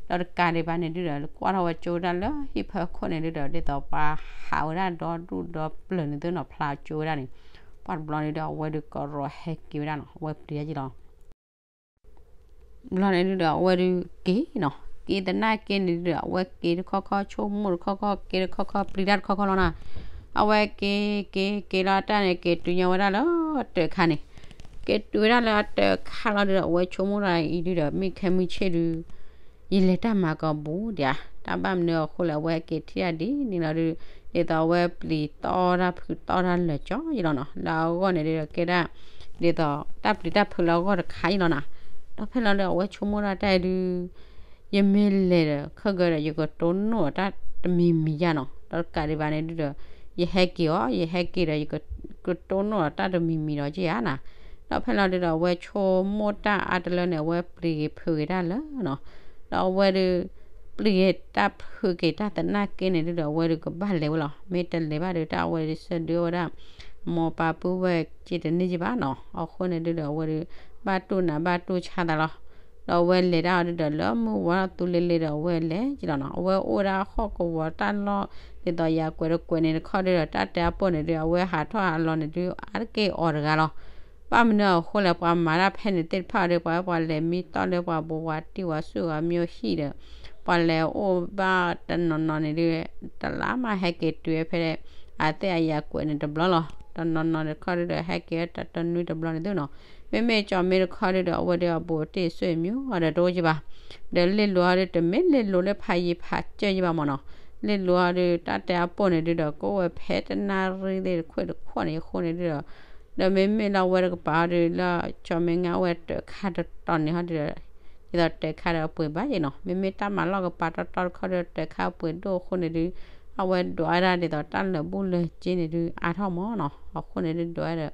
ဒီးတကးဒံးဘၣ်န့ၣ်ဒုဒီး ကွၢ်ထီၣ်ဝဲကၠိဝဲဒၣ်လၢဟံၣ်ဖီခိၣ်န့ၣ်ဒုဒီး ဒ်သိးပှၤဟးဝဲဒၣ်ဒီဒူၣ်ဒီပျၢၤန့ၣ်သုနီၤ ဖျါကၠိဝဲဒၣ်န့ၣ်, ပှၤတဘျီန့ၣ်ဒုး အဝဲဒုးကရီၤဟဲက့ၤဝဲဒၣ်နီၤ အဝဲပျံၤတၢ်က့ၤလီၤ. ဘျီန့ၣ်ဒုဒီး အဝဲဒုးက့ၤနီၤ, က့ၤသနာ်က့န့ၣ်ဒုဒီး အဝဲက့ၤတခီခီ ဆိကမိၣ်တခီခီ က့ၤတခီခီ ပျံၤတၢ်တခီခီလီၤနၤ, အဝဲက့ၤ က့ၤ က့ၤလီၤတၢ်န့ၣ် က့ၤတုၤညီဝဲဒၣ်လၢတၢ်ခါန့ၣ်, က့ၤတုၤဝဲဒၣ်လၢတၢ်ခါလီၤဒုဒီး အဝဲဆိကမိၣ်တၢ်အံၤဒုဒီး မ့ၢ်ခဲမုၢ်ဆ့ၣ်ဒု ယလဲၤတၢ်မၤကီးဘူးဒံးဧါ, တၢ်ဘၣ်မနုၤအဃိလဲၣ် အဝဲက့ၤထံၣ်တၢ်ဒ်န့ၣ်လီၤဒု, ဒ်သိးအဝဲပျံၤတီတၢ်ဖုးတီတၢ်လၢာ်ကၠီယလီၤနီၤ, လၢအဂီၢ်န့ၣ်ဒုဒီးကဲဒၣ် ဒ်သိးတၢ်ပျံၤတၢ်ဖုးလၢအဂီၢ်တခါအံၤလီၤနီၤ, ဒီးဖဲလီၤဒုး အဝဲဆိကမိၣ်ဒၣ်တၢ်အံၤဒု ယမ့ၢ်လဲၤဒီး ခဲကဒီး ယကတိၢ်နီၣ်တၢ်တမံၤမံၤယါနီၤ, ဒီးတကးဒံးဘၣ်န့ၣ်ဒုဒီး ယဟဲက့ၤအီၤ ယဟဲက့ၤဒီး ယကတိၢ်နီၣ်တၢ်တမံၤမံၤဒီးက့ၤဧါနီၤ, ဒီးဖဲလီၤဒုဒီး အဝဲဆိကမိၣ်တၢ်အါတလၢန့ၣ် အဝဲပျံၤဂ့ၤဖုးဂ့ၤတၢ်လၢာ်နီၤ, ဒီးအဝဲဒုး ပျံၤဂ့ၤတၢ်ဖုးက့ၤတၢ်သနာ်က့န့ၣ်ဒုဒီး အဝဲဒုးကဘၣ်လဲၤဝဲလီၤ, မ့ၢ်တလဲၤဘၣ်ဒုး တၢ်အဝဲဒုးဆၢဒုးဝဲဒၣ် မိၢ်ပၢ်ပုၢ်ဝဲၢ်က့ၤတန့ၢ်က့ၤဘၣ်နီၤ, အဃိန့ၣ်ဒုဒီး အဝဲဒုး ဘၣ်တူၢ်နးဘၣ်တူၢ်ဆါသးလီၤ, ဒီးအဝဲလဲၤတၢ်အီၤဒုဒီး လၢမုၢ်ဝါထီၣ်သူလ့လ့ဒီး အဝဲလဲၤက့ၤလီၤနီၤ, အဝဲအိၣ်ဝဲဒၣ်ဟီၣ်ကဝီၤတၢ်လီၢ် ဒ်သိးယၤကွဲးတကွဲးန့ၣ်တခီဒုဒီး တၢ်တဲအပိၢ်န့ၣ်ဒု အဝဲဟးထီၣ်ဟးလီၤန့ၣ်ဒု အါတက့ၢ်အီၤတဂၤလီၤ, ဘၣ် ဘၣ်မနုၤအဃိလဲၣ် ပှၤမၤတၢ်ဖဲန့ၣ်သ့ၣ်တဖၣ်ဒီး ပှၤ ပှၤလဲၤမံတီၢ်လၢပှၤဘိးဝၤတံၢ်ဝၤဆူၣ်ဝၤမၠိဟံၣ်ဒီး ပှၤလဲၤအိၣ်ဘၣ်တနီၤနီၤန့ၣ်ဒုး တလါမးဟဲက့ၤတုၤဝဲဖဲ အသ့ၣ်အယၤကွဲးန့ၣ်တဘျီလီၤ. တနီၤနီၤတခီဒုးဒီး ဟဲက့ၤဝဲတၢ်တနွံတဘျီန့ၣ်သုနီၤ. မ့မ့ၢ်ကၠီမ့ၢ်တခီဒုးဒီး အဝဲဒီးအဘိးတံၢ်ဆူၣ်မၠိအီၤဒီးတအိၣ်ကဘၣ် ဒီးလ့ၣ်လိၤအီၤဒုး တမ့ၢ်လ့ၣ်လိၤလၢဖးယံၤဖးစၢၢ်ယဘၣ်မၢ်နီၤ. လ့ၣ်လိၤအီၤဒုး တၢ်တဲအပိၢ်န့ၣ်ဒုးဒီး ကအိၣ်ဝဲဖဲတနၣ်ရံၣ်သ့ၣ်တခွဲးတခွဲးန့ၣ်အဃိန့ၣ်ဒုးဒီး ဒီးမ့မ့ၢ်လၢအဝဲတကပၤအီၤဒုး လၢကၠီမ့ၢ်ငါအိၣ်ဝဲတၢးခါတတီၤန့ၣ်ဟီဒုးဒီး ဒ်သိးတၢးခါဒီးအပှ့ၤဘၣ်ယဲနီၤ. မ့မ့ၢ်တၢ်မၤလီၢ်ကပၤတီတီတခီဒုး တၢးခါအပှ့ၤဒိၣ်အဃိန့ၣ်ဒုး အဝဲဒွးဝဲဒၣ်ဒ်သိးတၢ်လၢာ်ဘူၣ်လၢာ်စ့န့ၣ်ဒုး အါထီၣ်မၢ်နီၤ. အဃိန့ၣ်ဒုးဒွးဝဲဒီး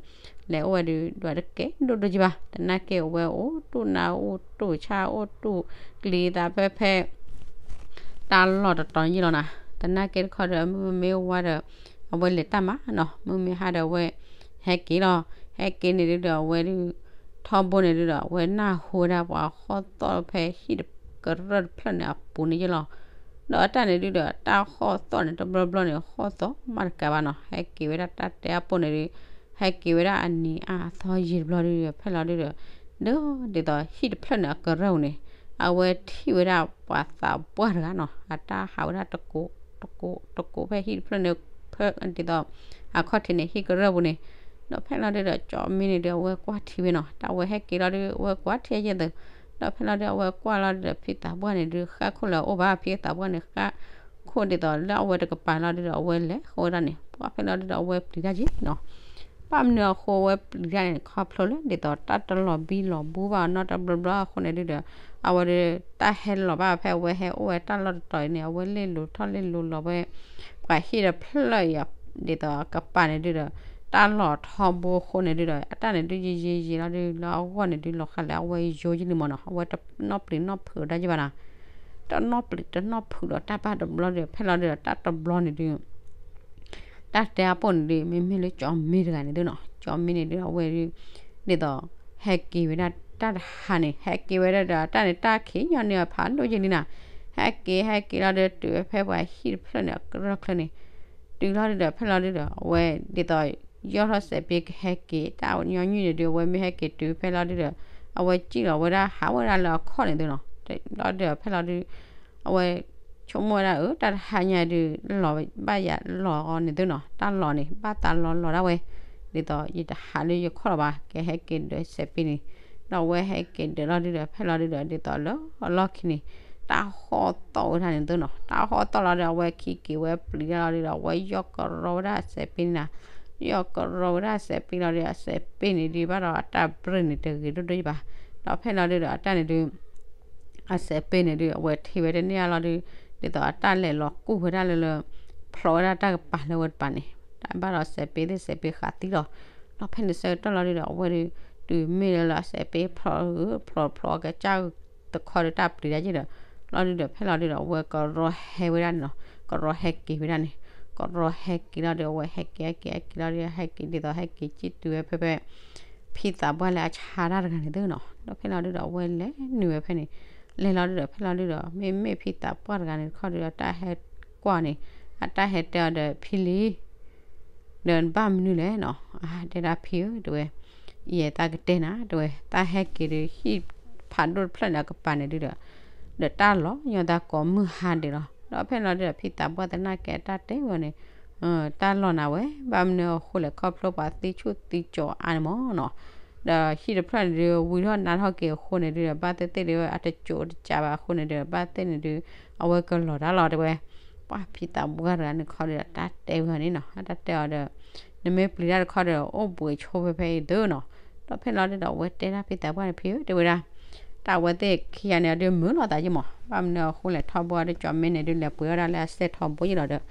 လဲၤအိၣ်ဝဲဒုး ဒွးတကဲဒိၣ်ဒိၣ်ကဘၣ် သနာ်က့အဝဲအိၣ်တူၢ်နါအိၣ်တူၢ် ကျံၤသးဖဲဖဲ တၢ်လီၢ်တတီၤယံာ်လီၤနၤ. သနာ်က့တခီဒီး မုၢ်မ့ၢ်ဝါဒီး အဝဲလဲၤတၢ်မၤနီၤ. မုၢ်မ့ၢ်ဟါဒီးအဝဲ ဟဲက့ၤလီၤ. ဟဲက့ၤန့ၣ်ဒုးဒီးအဝဲဒုး ထီဘိန့ၣ်ဒုးဒီး အဝဲနၢ်ဟူဝဲဒၣ်ပှၤဟီၣ်သီၣ်ဖဲဟံၣ်ကရၢၢ်တဖျၢၣ်န့ၣ်အပူၤန့ၣ်ယ့ၣ်လီၤ. ဒီးအတၢ်န့ၣ်ဒုးဒီး တၢ်ဟီၣ်သီၣ်န့ၣ် တဘျီဘျီန့ၣ် ဟီၣ်သီၣ်မးတကးဘၣ်နီၤ. ဟဲက့ၤဝဲဒၣ်တၢ်တဲအပိၢ်န့ၣ်ဒုး ဟဲက့ၤဝဲဒၣ်အနံၤအါအသီယံာ်တဘျီဒုးဒီး ဖဲလီၤဒုးဒီး ဒီးဒ်သိးဟံၣ်တဖျၢၣ်န့ၣ်အကရၢၢ်ပူၤန့ၣ် အဝဲထံၣ်ဝဲဒၣ်ပှၤသးပှၢ်တဂၤနီၤ. အတၢ်ဟးဝဲဒၣ်တကိး တကိး တကိးဖဲဟံၣ်တဖျၢၣ်န့ၣ် ဖဲဒ်သိး အခီၣ်ထံးန့ၣ် ဟံၣ်ကရၢၢ်ပူၤန့ၣ် ဒီးဖဲလီၤဒုးဒီး ကၠီမ့ၢ်န့ၣ်ဒုး အဝဲကွၢ်ထံဝဲနီၤ. တၢ်ဝဲဟဲက့ၤလီၤဒုး အဝဲကွၢ်ထံအယဲၢ်သုး ဒီးဖဲလီၤဒုး အဝဲကွၢ်လီၤဒုးဒီး ဖံသးပှၢ်န့ၣ်ဒုး ဃၣ်ခိၣ်လၢအအိၣ်ဘၣ် ဖံသးပှၢ်န့ၣ် ဃၣ်ခိၣ်ဒ်သိးလၢအဝဲတကပၤလီၤဒုးဒီး အဝဲလဲၤဃီဝဲဒၣ်န့ၣ် ပှၤဖဲလီၤဒုးဒီး အဝဲပျံၤတၢ်က့ၤနီၤ. ဘၣ်မနုၤအဃိအဝဲပျံၤတၢ်န့ၣ် ခီဖျိလၢဒ်သိးတၢ်တလီၤဘံလီၤဘှီဘၣ်နီတဘျီဘျီအဃိန့ၣ်ဒုးဒီး အဝဲဒုး တၢ်ဟဲလီၤဘၣ်ဖဲအဝဲဟဲအိၣ်ဝဲတၢ်လီၢ်တတီၤအံၤန့ၣ် အဝဲလ့ၣ်လိၤထီၣ်လ့ၣ်လိၤလီၤဝဲ ပှၤဟံၣ်တဖျၢၣ်အံၤ ဒ်သိးအကပၤန့ၣ်ဒုးဒီး တၢ်လီၤထီဘိအဃိန့ၣ်ဒုးဒီး အတၢ်န့ၣ်ဒုးယံာ်ယံာ်ယံာ်လီၤဒုး လၢအဂီၢ်န့ၣ်ဒုး လီၤဃာ်လၢအဝဲယိယလံမၢ်နီၤ. အဝဲတနီၣ်ပျံၤနီၣ်ဖုးတၢ်ယဘၣ်နီၤ. တနီၣ်ပျံၤတနီၣ်ဖုးဒီးတၢ်ဘၣ်တဘျီဒီး ဖဲလီၤဒုးဒီး တၢ်တဘျီန့ၣ်ဒုး တၢ်တဲအပိၢ်န့ၣ်ဒုး မ့မ့ၢ်လၢကၠီမ့ၢ်တဂၤန့ၣ်သုနီၤ. ကၠီမ့ၢ်န့ၣ်ဒုး အဝဲဒုး ဒ်သိး ဟဲက့ၤဝဲဒၣ်တၢ်တဟါန့ၣ် ဟဲက့ၤဝဲဒၣ်ဒီး တၢ်န့ၣ်တၢ်ခံးညီနုၢ်အဖးဒိၣ်က့ၤလံနီၤ. ဟဲက့ၤ ဟဲက့ၤလီၤဒုး တုၤဝဲဖဲပှၤဟံၣ်တဖျၢၣ်န့ၣ် အကရၢၢ်ချၢန့ၣ် တုၤလီၤဒုးဒီး ဖဲလီၤဒုးဒီး အဝဲဒ်သိး ယီၢ်ထီၣ်စဲးပ့ကဟဲက့ၤ တၢ်ညီနုၢ်န့ၣ်ဒုး အဝဲမ့ၢ်ဟဲက့ၤတုၤဖဲလီၤဒုးဒီး အဝဲစံၣ်လီၤဝဲဒၣ်ဟးဝဲဒၣ်လၢအခီၣ်န့ၣ်သုနီၤ. လီၤဒုးဒီး ဖဲလီၤဒုး အဝဲ ဆိကမိၣ်ဝဲဒၣ် အၢ တၢ်တဟါညါဒုး လီၤဘၣ်ယၤလီၤအီၤန့ၣ်သုနီၤ. တၢ်လီၤန့ၣ် ဘၣ်သးလီၤလီၤဒၣ်ဝဲ ဒ်သိးယတဟးလၢယခီၣ်လီၤဘၣ် ကဟဲက့ၤဒုးစဲးပ့န့ၣ်. ဒီးအဝဲဟဲက့ၤဒုးလီၤဒုးဒီး ဖဲလီၤဒုးဒီး ဒ်သိးလၢအလီၢ်ခံန့ၣ် တၢ်ဟီၣ်သီၣ်ဝဲဒၣ်န့ၣ်သုနီၤ. တၢ်ဟီၣ်သီၣ်လီၤဒီး အဝဲခံက့ၤဝဲပျံၤတၢ်လီၤဒုးဒီး အဝဲယီၢ်ကရီဝဲဒၣ်စဲးပ့န့ၣ်နီၤ. ယီၢ်ကရီဝဲဒၣ်စဲးပ့လီၤဒီး အစဲးပ့န့ၣ်ဒုး ဘၣ်ဒီးအတၢ်ဘြ့ၣ်န့ၣ် တဂ့ၤဒိၣ်ဒိၣ်ယဘၣ်. ဒီးဖဲလီၤဒုးဒီး အတၢ်န့ၣ်ဒုး အစဲးပ့န့ၣ်ဒုး အဝဲထံၣ်ဝဲတန့ၢ်အလီၤဒုး ဒ်သိးအတၢ်လဲၤလီၤကူၣ်ဝဲဒၣ်လၢလၢ ဖျိးဝဲဒၣ်တၢ်ကပၤလၢအဝဲတပၤန့ၣ် တၢ်ဘၣ်ဒီးစဲးပ့သ့ၣ်စဲးပ့ဃးသံလီၤ. ဒီးဖဲန့ၣ်ဆၢကတီၢ်လီၤဒုးဒီး အဝဲဒုး တုၤမ့ၢ်လၢလၢအစဲးပ့ဖျိး ဖျိးဖျိးအကစၢ်တခီဒုးတၢ်ပျံၤတၢ်ယ့ၣ်ဒီး လီၤဒုးဒီး ဖဲလီၤဒုးဒီး အဝဲကရီဟဲဝဲဒၣ်န့ၣ်နီၤ. ကရီဟဲက့ၤဝဲဒၣ်န့ၣ် ကရီဟဲက့ၤလီၤဒီး အဝဲဟဲက့ၤဟဲက့ၤဟဲက့ၤလီၤဒီး ဟဲက့ၤဒ်သိးဟဲက့ၤစံၣ်တုၤဝဲဖဲဖဲ ဖံသးပှၢ်လၢအဆါတၢ်တဂၤန့ၣ်သုနီၤ. ဒီးဖဲလီၤဒုးဒီး အဝဲလဲၤနုာ်ဝဲဖဲန့ၣ် လဲၤလီၤဒုးဒီး ဖဲလီၤဒုးဒီး မ့မ့ၢ်ဖံသးပှၢ်တဂၤန့ၣ်တခီဒုးဒီး တၢ်ဟဲကွၢ်န့ၣ် အတၢ်ဟဲတဲအီၤဒီး ဖံလံ ဒီးဘၣ်မနုၤလဲၣ်နီၤ. အတဲဒၣ်ဖံဧၢ တဲဝဲ ယဲသးကတဲနၤ တဲဝဲ တၢ်ဟဲက့ၤဒီး ဟံၣ်ဖးဒိၣ်တဖျၢၣ်န့ၣ် အကပၤန့ၣ်ဒုးဒီး ဒီးတၢ်လီၤညီသးကိးမုၢ်ဟါဒဲးလီၤ. ဒီးဖဲလီၤဒုးဒီး ဖံသးပှၢ်သနာ်က့အတၢ်တဲဝဲန့ၣ် တၢ်လီၤနၤဝဲ ဘၣ်မနုၤအဃိလဲၣ် ခီဖျိပှၤသံဆူၣ်သံကၠီၤအါန့ၣ်မၢ်နီၤ. ဒီးဟံၣ်တဖျၢၣ်န့ၣ်ဒုး ဝံၤထီၣ်နါထီၣ်က့ၤအဃိန့ၣ်ဒုးဒီး ဘၣ်သ့ၣ်သ့ၣ်ဒုး အတကၠိတကၠးဘၣ်အဃိန့ၣ်ဒုး ဘၣ်သ့ၣ်န့ၣ်ဒုး အဝဲကလီၤတၢ်လီၤတဲဝဲ ပှၤဖံသးပှၢ်တဂၤန့ၣ်တခီဒုးဒီး တၢ်တဲဝဲန့ၣ်နီၤ တၢ်တဲအီၤဒီး နမ့ၢ်ပျံၤတၢ်တခီဒီး အိၣ်ဘှံးဆိဖဲဖဲအံၤသုနီၤ. ဒီးဖဲလီၤဒုးဒီး အဝဲတဲဒၣ်ဖံသးပှၢ်န့ၣ် ဖံဧၢ တဲဝဲဒၣ် တၢ်အဝဲသ့ၣ်ခံဂၤန့ၣ် အဒုးမုာ်လိာ်သးယ့ၣ်မး ဘၣ်မနုၤအဃိလဲၣ် ထီဘိအဒုးကၠီမ့ၢ်န့ၣ်ဒုး လဲၤပှ့ၤအီၣ်ဒၣ်လၢအစဲးထီဘိယ့ၣ်လီၤဒီး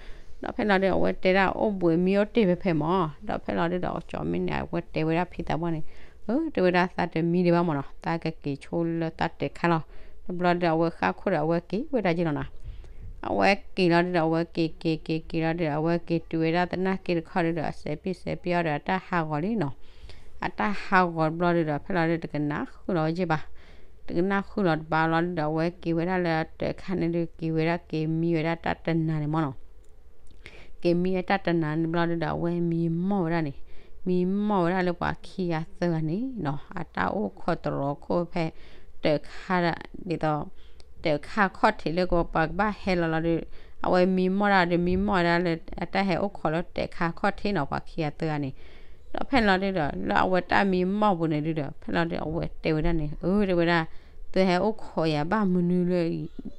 ဒီးဖဲလီၤဒုး အဝဲတဲဒၣ်အိၣ်ဘှံးမံအိၣ်တ့ၢ်ဖဲဖဲမး ဒီးဖဲလီၤဒုးဒီး ကၠီမ့ၢ်န့ၣ် အဝဲတဲဝဲဒၣ်ဖံသးပှၢ်န့ၣ် အၢ တဲဝဲဒၣ်သးတမံဒံးဘၣ်မးနီၤ သးကက့ၤဆိလၢသးတဲာ်ခါလီၤ. တဘျီဒီး အဝဲဃၣ်ခိၣ်ဒီး အဝဲက့ၤဝဲဒၣ်ယ့ၣ်လီၤနီၤ အဝဲက့ၤလီၤဒုးဒီး အဝဲက့ၤက့ၤက့ၤက့ၤလီၤဒုးဒီး အဝဲက့ၤတုၤဝဲဒၣ်သနာ်က့တခီဒုးဒီး အစဲးပ့ၣ်စဲးပ့ၣ်အီၤဒီး အတၢ်ဟးဂီၤလံနီၤ. အတၢ်ဟးဂီၤတဘျီဒုးဒီး ဖဲလီၤဒုး တကနၣ်ဃုာ်လီၤဝဲယ့ၣ်ဘၣ်. တကနၣ်ဃုာ်လီၤတဘၣ်လီၤဒုးဒီး အဝဲက့ၤဝဲဒၣ်လၢတၢ်ခါန့ၣ်ဒုး က့ၤဝဲဒၣ်က့ၤမံဝဲဒၣ်တၢ်တနၤန့ၣ်မးနီၤ. က့ၤမံဝဲတၢ်တနၤန့ၣ်တဘျီဒုးဒီး အဝဲမံမီၢ်ဝဲဒၣ်န့ၣ် မံမီၢ်ဝဲဒၣ်လၢပှၤခံဂၤသၢဂၤန့ၣ်နီၤ အတၢ်အိၣ်ခိးတရီခိၣ်ဖဲ တၢးခါဒ်သိး တၢးခါခီၣ်ထံးလၢကပှၤကဘၣ်ဟဲလီၤလီၤဒီး အဝဲမံမီၢ်ဒၣ်ဒီး မံမီၢ်ဝဲဒၣ်လၢအတၢ်ဟဲအိၣ်ခိးလၢတၢးခါခီၣ်ထံးနီၤ ပှၤခံဂၤသၢဂၤန့ၣ် ဒီးဖဲလီၤဒုဒီး လၢအဝဲတၢ်မံမီၢ်ပူၤန့ၣ်ဒုဒီး ဖဲလီၤဒုအဝဲတဲဝဲဒၣ်န့ၣ် အၢ တဲဝဲဒၣ် သုဟဲအိၣ်ခိးယၤဘၣ်မနုၤလၢ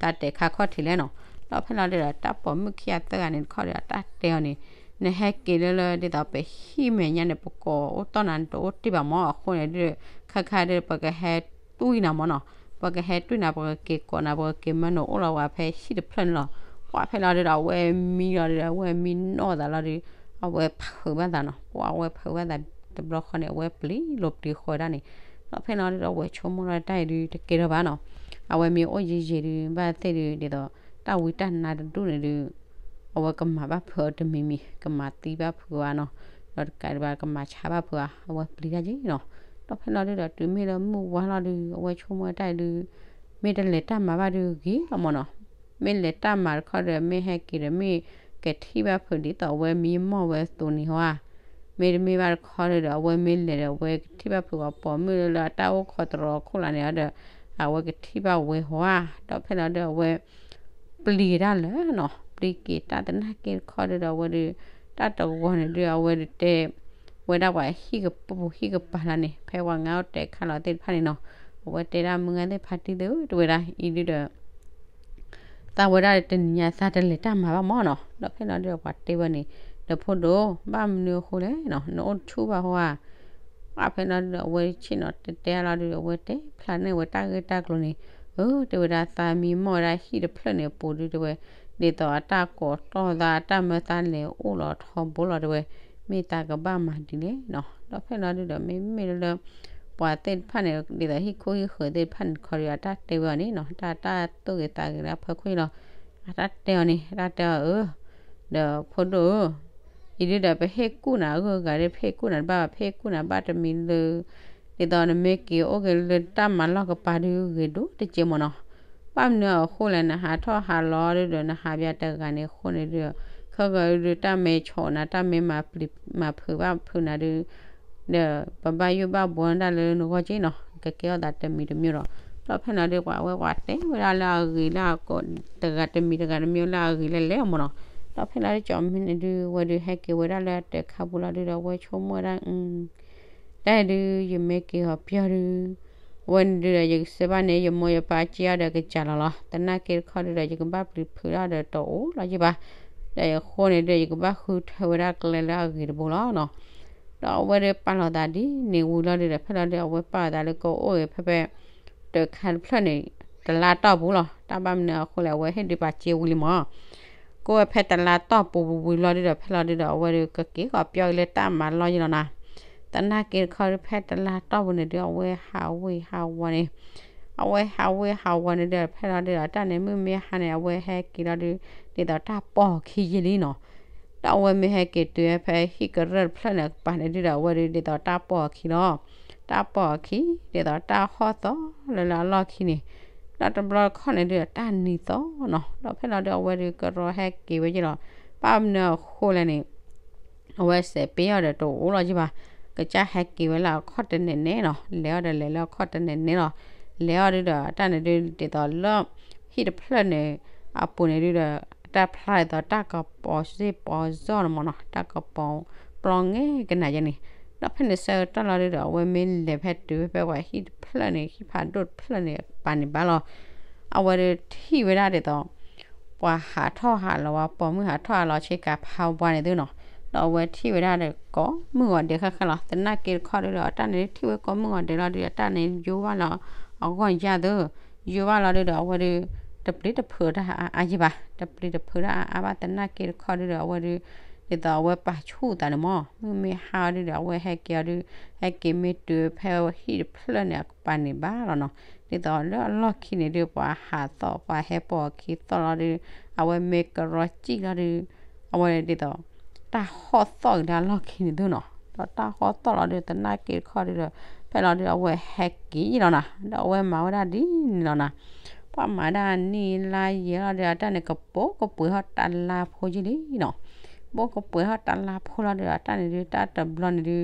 တၢ်တၢးခါခီၣ်ထံးလဲၣ်နီၤ. ဒီးဖဲလီၤဒုဒီး တၢ်ပိာ်မုၣ်ခံဂၤသၢဂၤန့ၣ်တခီဒီး အတၢ်တဲအီၤန့ၣ် နဟဲက့ၤလၢလၢဒ်သိးပဟံၣ်မဲာ်ညါန့ၣ် ပကိးအိၣ်တီၢ်နၤတအိၣ်တ့ၢ်ဘၣ်မၢ် အဃိန့ၣ်ဒု ခါခါဒု ပကဟဲတွံၢ်နၤမၢ်နီၤ ပကဟဲတွံၢ်နၤ ပကက့ၤကိးနၤ ပကက့ၤမၢနုာ်အိၣ်လီၤဝဲဖဲဟံၣ်တဖျၢၣ်န့ၣ်လီၤ. ပှၤဖဲလီၤဒုဒီး အဝဲမံလီၤဒုဒီး အဝဲမံနီၢ်သးလီၤဒု အဝဲဖုးဘၣ်သးနီၤ ပှၤအဝဲဖုးဘၣ်သးတဘျီဃီန့ၣ် အဝဲပျံၤလိာ်ပျံၤဃီဒၣ်န့ၣ် ဒီးဖဲလီၤဒုဒီး အဝဲဆိကမိၣ်လီၤတၢ်အံၤဒု တကဲထီၣ်ဘၣ်နီၤ အဝဲမ့ၢ်အိၣ်ယံာ်ယံာ်ဒု ဘၣ်သ့ၣ်ဒု ဒ်သိး တၢ်ဝံတၢ်နါတဒူၣ်န့ၣ်ဒု အဝဲကမၤဘၣ်ဖုးအီၤတမံၤမံၤ ကမၤသံဘၣ်ဖုးအီၤနီၤ ဒီးတကးဒံးဘၣ်ကမၤဆါဘၣ်ဖုးအီၤ အဝဲပျံၤတၢ်က့ၤနီၤ. ဒီးဖဲလီၤဒုဒီး တုၤမ့ၢ်လၢမုၢ်ဝါလီၤဒု အဝဲဆိကမိၣ်တၢ်အံၤဒု မ့ၢ်တလဲၤတၢ်မၤဘၣ်ဒုဂ့ၤလီၤမၢ်နီၤ မ့ၢ်လဲၤတၢ်မၤတခီဒီး မ့ၢ်ဟဲက့ၤဒီး မ့ၢ်ကထံၣ်ဘၣ်ဖုးဒ်သိးအဝဲမံမီၢ်ဝဲအသိးန့ၣ်ဟီဧါ မ့တမ့ၢ်ဘၣ်တခီဒုဒီး အဝဲမ့ၢ်လဲၤဒီး အဝဲကထံၣ်ဘၣ်ဖုးအပိာ်မုၣ်လၢအတၢ်အိၣ်ခိးတရီခိၣ်လၢန့ၣ်ဒီး အဝဲကထံၣ်ဘၣ်ဝဲဟီဧါ ဒီးဖဲလီၤဒုအဝဲ ပျံၤက့ၤတၢ်လၢနီၤ ပျံၤက့ၤတၢ်သနာ်က့တခီဒုဒီး အဝဲဒု တၢ်တဂီၤန့ၣ်ဒု အဝဲဒုတဲ ဝဲဒၣ်ပှၤဟံၣ်ကပူၤဟံၣ်ကပၤလၢန့ၣ် ဖဲပှၤငါအိၣ်တဲာ်ခါလီၤသ့ၣ်တဖၣ်န့ၣ်နီၤ အဝဲတဲဒၣ်မုၢ်ဂၤသ့ၣ်ဖါတံၢ်သ့ၣ်ဧၢ တဲဝဲဒၣ်အံၤဒုဒီး သးဝဲဒၣ်တနံၤညါသးတလဲၤတၢ်မၤဘၣ်မၢ်နီၤ ဒီးဖဲလီၤဒုဒီးပှၤတဲဝဲန့ၣ် ဒီးဖိဒိၣ် ဘၣ်မနုၤအဃိလဲၣ်နီၤ နအိၣ်တဆူၣ်ဘၣ်ဟီဧါ ပှၤဖဲလီၤဒုဒီး အဝဲဆ့ၣ်နီၤတဲတဲလီၤဒုဒီး အဝဲတဲဖျါန့ၢ်ဝဲတၢ်ဂ့ၢ်တၢ်ကျိၤန့ၣ် အၢ တဲဝဲဒၣ်သးမံမီၢ်ဝဲဒၣ်ဟံၣ်တဖျၢၣ်န့ၣ်အပူၤဒုတဲဝဲ ဒ်သိးအတၢ်ကိးတီၢ်သး အတၢ်မၢသးလဲၤအိၣ်လီၤထီဘိလီၤတဲဝဲ မ့ၢ်သးကဘၣ်မၤဒ်လဲၣ်နီၤ ဒီးဖဲလီၤဒုဒီး မ့မ့ၢ်လၢလၢ ပှၤသ့ၣ်တဖၣ်န့ၣ် ဒ်သိးဟံၣ်ခိၣ်ဟံၣ်ဃၢၤသ့ၣ်တဖၣ်န့ၣ်တခီဒီး အတၢ်တဲဝဲအီၤန့ၣ်နီၤ တၢ်တၢ်သူၣ်ဂ့ၤသးဂ့ၤလၢအဖီခိၣ်လီၤ အတၢ်တဲအီၤန့ၣ် အတၢ်တဲအီၤအၢ ဒီးဖိဒိၣ်ဧၢ အံၤဒုဒီးပဟ့ၣ်ကူၣ်နၤအဂုၤအဂၤဒီး ပဟ့ၣ်ကူၣ်နၤတဘၣ်ဘၣ် ပဟ့ၣ်ကူၣ်နၤဘၣ်တမံၤလၢ ဒ်သိးနမ့ၢ်က့ၤအိၣ်က့ၤလၢတၢ်မၤလီၢ်ကပၤဒုဂ့ၤဒိၣ်တက့ၢ်မၢ်နီၤ ဘၣ်မနုၤအဃိလဲၣ် နဟးထီၣ်ဟးလီၤဒုဒီး နဟးဘၣ်တဂၤန့ၣ်အဃိန့ၣ်ဒု ခဲကဒုတၢ်မ့ၢ်ဆိးနၤ တၢ်မ့ၢ်မၤပျံၤမၤဖုးဘၣ်ဖုးနၤဒု ဒီးပဘၣ်ယိၣ်ဘၣ်ဘှီနတၢ်လၢနဂီၢ်က့ၢ်နီၤ ကကဲထီၣ်သးတမံၤတမံၤဒီး ဒီးဖဲလီၤဒုပှၤဝဲပှၤတဲဝဲဒၣ်လၢအဂ့ၤလၢအကိး တဂၤတမံၤတဂၤတမံၤလၢအဂ့ၤလဲၣ်လဲၣ်မၢ်နီၤ ဒီးဖဲလီၤဒုကၠီမ့ၢ်န့ၣ်ဒု ဝဲဒုဟဲက့ၤဝဲဒၣ်လၢတၢ်ခါပူၤလီၤဒုဒီး ဝဲဆိကမိၣ်ဝဲဒၣ် တၢ်အံၤဒု ယမ့ၢ်က့ၤအီၤပျီဒု ဝဲန့ၣ်ဒုဒီးယကစၢဘၣ်န့ၣ် ယမိၢ်ယပၢ်က့ၢ်အီၤဒီးကစၢ်လီၤလီၤ သနာ်က့တခီဒုဒီး ယကဘၣ်ပျံၤဖုးထီၣ်ဒီးတအိၣ်လီၤယဘၣ် ဒီးယဃိန့ၣ်ဒု ယကဘၣ်ဃုထၢဝဲဒၣ်ကျဲလၢအဂ့ၤတဘိလီၤနီၤ ဒီးအဝဲဒုပာ်လီၤသးဒ်န့ၣ်ဝံၤလီၤဒုဒီး ဖဲလီၤဒုအဝဲပာ်လီၤသးလၢကအိၣ်ဂ့ၤဖဲဖဲ တၢ်ခါတဖျၢၣ်န့ၣ် တလါတီၢ်ပူၤလီၤ တၢ်ဘၣ်မနုၤအဃိလဲၣ် အဝဲဟ့ၣ်ဒုးပာ်စ့ဝံၤလံမၢ် ကအိၣ်ဝဲဖဲတလါတီၢ်ပူၤဝံၤလီၤဒုဒီး ဖဲလီၤဒုဒီး အဝဲဒုကက့ၤဃီၤပျီက့ၤလၢတၢ်မၤလီၢ်ယလီၤနၤ သနာ်က့တခီဒု ဖဲတလါတီၢ်ပူၤန့ၣ်ဒု အဝဲဟးဝ့ၢ်ဟးဝီန့ၣ် အဝဲဟးဝ့ၢ်ဟးဝီန့ၣ်ဒု ဖဲလီၤဒုဒီး တၢ်န့ၣ်မုၢ်မ့ၢ်ဟါန့ၣ် အဝဲဟဲက့ၤလီၤဒု ဒ်သိးတၢ်ပိာ်အခံယဲလံနီၤ ဒီးအဝဲမ့ၢ်ဟဲက့ၤတုၤဖဲဟံၣ်ကရၢၢ်တဖျၢၣ်န့ၣ်ကပၤန့ၣ်ဒုဒီး အဝဲဒုဒ်သိးတၢ်ပိာ်အခံလီၤ တၢ်ပိာ်အခံ ဒ်သိးတၢ်ဟီၣ်သီၣ်လၢလၢအလီၢ်ခံန့ၣ် ဒီးတဘျီတခီၣ်န့ၣ်ဒုဒီးတၢ်နံၤသီၣ်နီၤ ဒီးဖဲလီၤဒုအဝဲဒုကရီဟဲက့ၤဝဲက့ၤလီၤ ဘၣ်မနုၤအဃိလဲၣ်န့ၣ် အဝဲစဲးပ့ၤအီၤဒီးတအိၣ်လီၤက့ၤဘၣ် ကစၢ်ဟဲက့ၤဝဲလၢအခီၣ်တနဲၣ်နဲၣ်နီၤ လဲၤအီၤဒီးလဲၤလၢအခီၣ်တနဲၣ်နဲၣ်လီၤ လဲၤအီၤဒုဒီးတၢ်န့ၣ်ဒု ဒ်သိးလၢ ဟံၣ်တဖျၢၣ်န့ၣ် အပူၤန့ၣ်ဒုဒီး တၢ်ဖျါဒ်သိးတၢ်ကပီၤစ့ၢ်ပီၤစီၣ်န့ၣ်မၢ်နီၤ တၢ်ကပီၤပျီငဲကနၤယဲန့ၣ် ဒီးဖဲန့ၣ်ဆၢကတီၢ်လီၤဒုဒီး အဝဲမ့ၢ်လဲၤဖဲတုၤဖဲပှၤဟံၣ်တဖျၢၣ်န့ၣ် ဟံၣ်ဖးဒိၣ်တဖျၢၣ်န့ၣ် ပၤန့ၣ်ဘၣ်လီၤ အဝဲဒုထံၣ်ဝဲဒၣ်ဒ်သိး ပှၤဟးထီၣ်ဟးလီၤဝဲ ပိာ်မုၣ်ဟးထီၣ်ဟးလီၤဆ့ကၤဖးဝါန့ၣ်သုနီၤ ဒီးအဝဲထံၣ်ဝဲဒၣ်ဒီးကိးမုၢ်ဂီၤဒဲးဃၣ်ဃၣ်လီၤ သနာ်က့တခီဒုဒီး တၢ်န့ၣ်ထံၣ်ဝဲကိးမုၢ်ဂီၤဒဲးလီၤဒုဒီး တၢ်န့ၣ်ယိဘၣ်လီၤ အဂီၢ်ယၢ်သု ယိဘၣ်လီၤဒုဒီး အဝဲဒု တပျံၤတဖုးတၢ်အါအါယံၤဘၣ် တပျံၤတဖုးတၢ်အါအါဘၣ် သနာ်က့တခီဒုဒီး အဝဲဒု ဒ်သိးအဝဲပာ်ဆူၣ်သးန့ၣ်မၢ် မုၢ်မ့ၢ်ဟါအီၤဒုဒီး အဝဲဟဲက့ၤအီၤဒု ဟဲက့ၤမ့ၢ်တုၤဖဲဟံၣ်တဖျၢၣ်န့ၣ် အကပၤန့ၣ်ဘၣ်လီၤနီၤ ဒ်သိးလၢအလီၢ်ခံန့ၣ်ဒု ပှၤဟးသီၣ် ပှၤဟဲပိာ်အခံသီၣ်လီၤဒု အဝဲမ့ၢ်ကရီစံၣ်လီၤဒု အဝဲဒ်သိး တၢ်ဟီၣ်သီၣ်က့ၤလၢအလီၢ်ခံန့ၣ်သုနီၤ ဒီးတၢ်ဟီၣ်သီၣ်လီၤဒု သနာ်က့တခီဒုဒီး ဖဲလီၤဒု အဝဲဟဲက့ၤလီၤနီၤ ဒီးအဝဲမၤဝဲဒၣ်ဒ်န့ၣ်လီၤနီၤ ပှၤမၤဒၣ်နံၣ်လါယဲၢ်လီၤဒု အတၢ်န့ၣ်ကပိာ်ကပှ့ၤဟီၣ်တလါဖိယံာ်လံနီၤ ဘိၣ်ကပှဲၤထီၣ်တလါဖိလီၤဒုဒီး တၢ်န့ၣ်ဒု တၢ်တဘျီန့ၣ်ဒု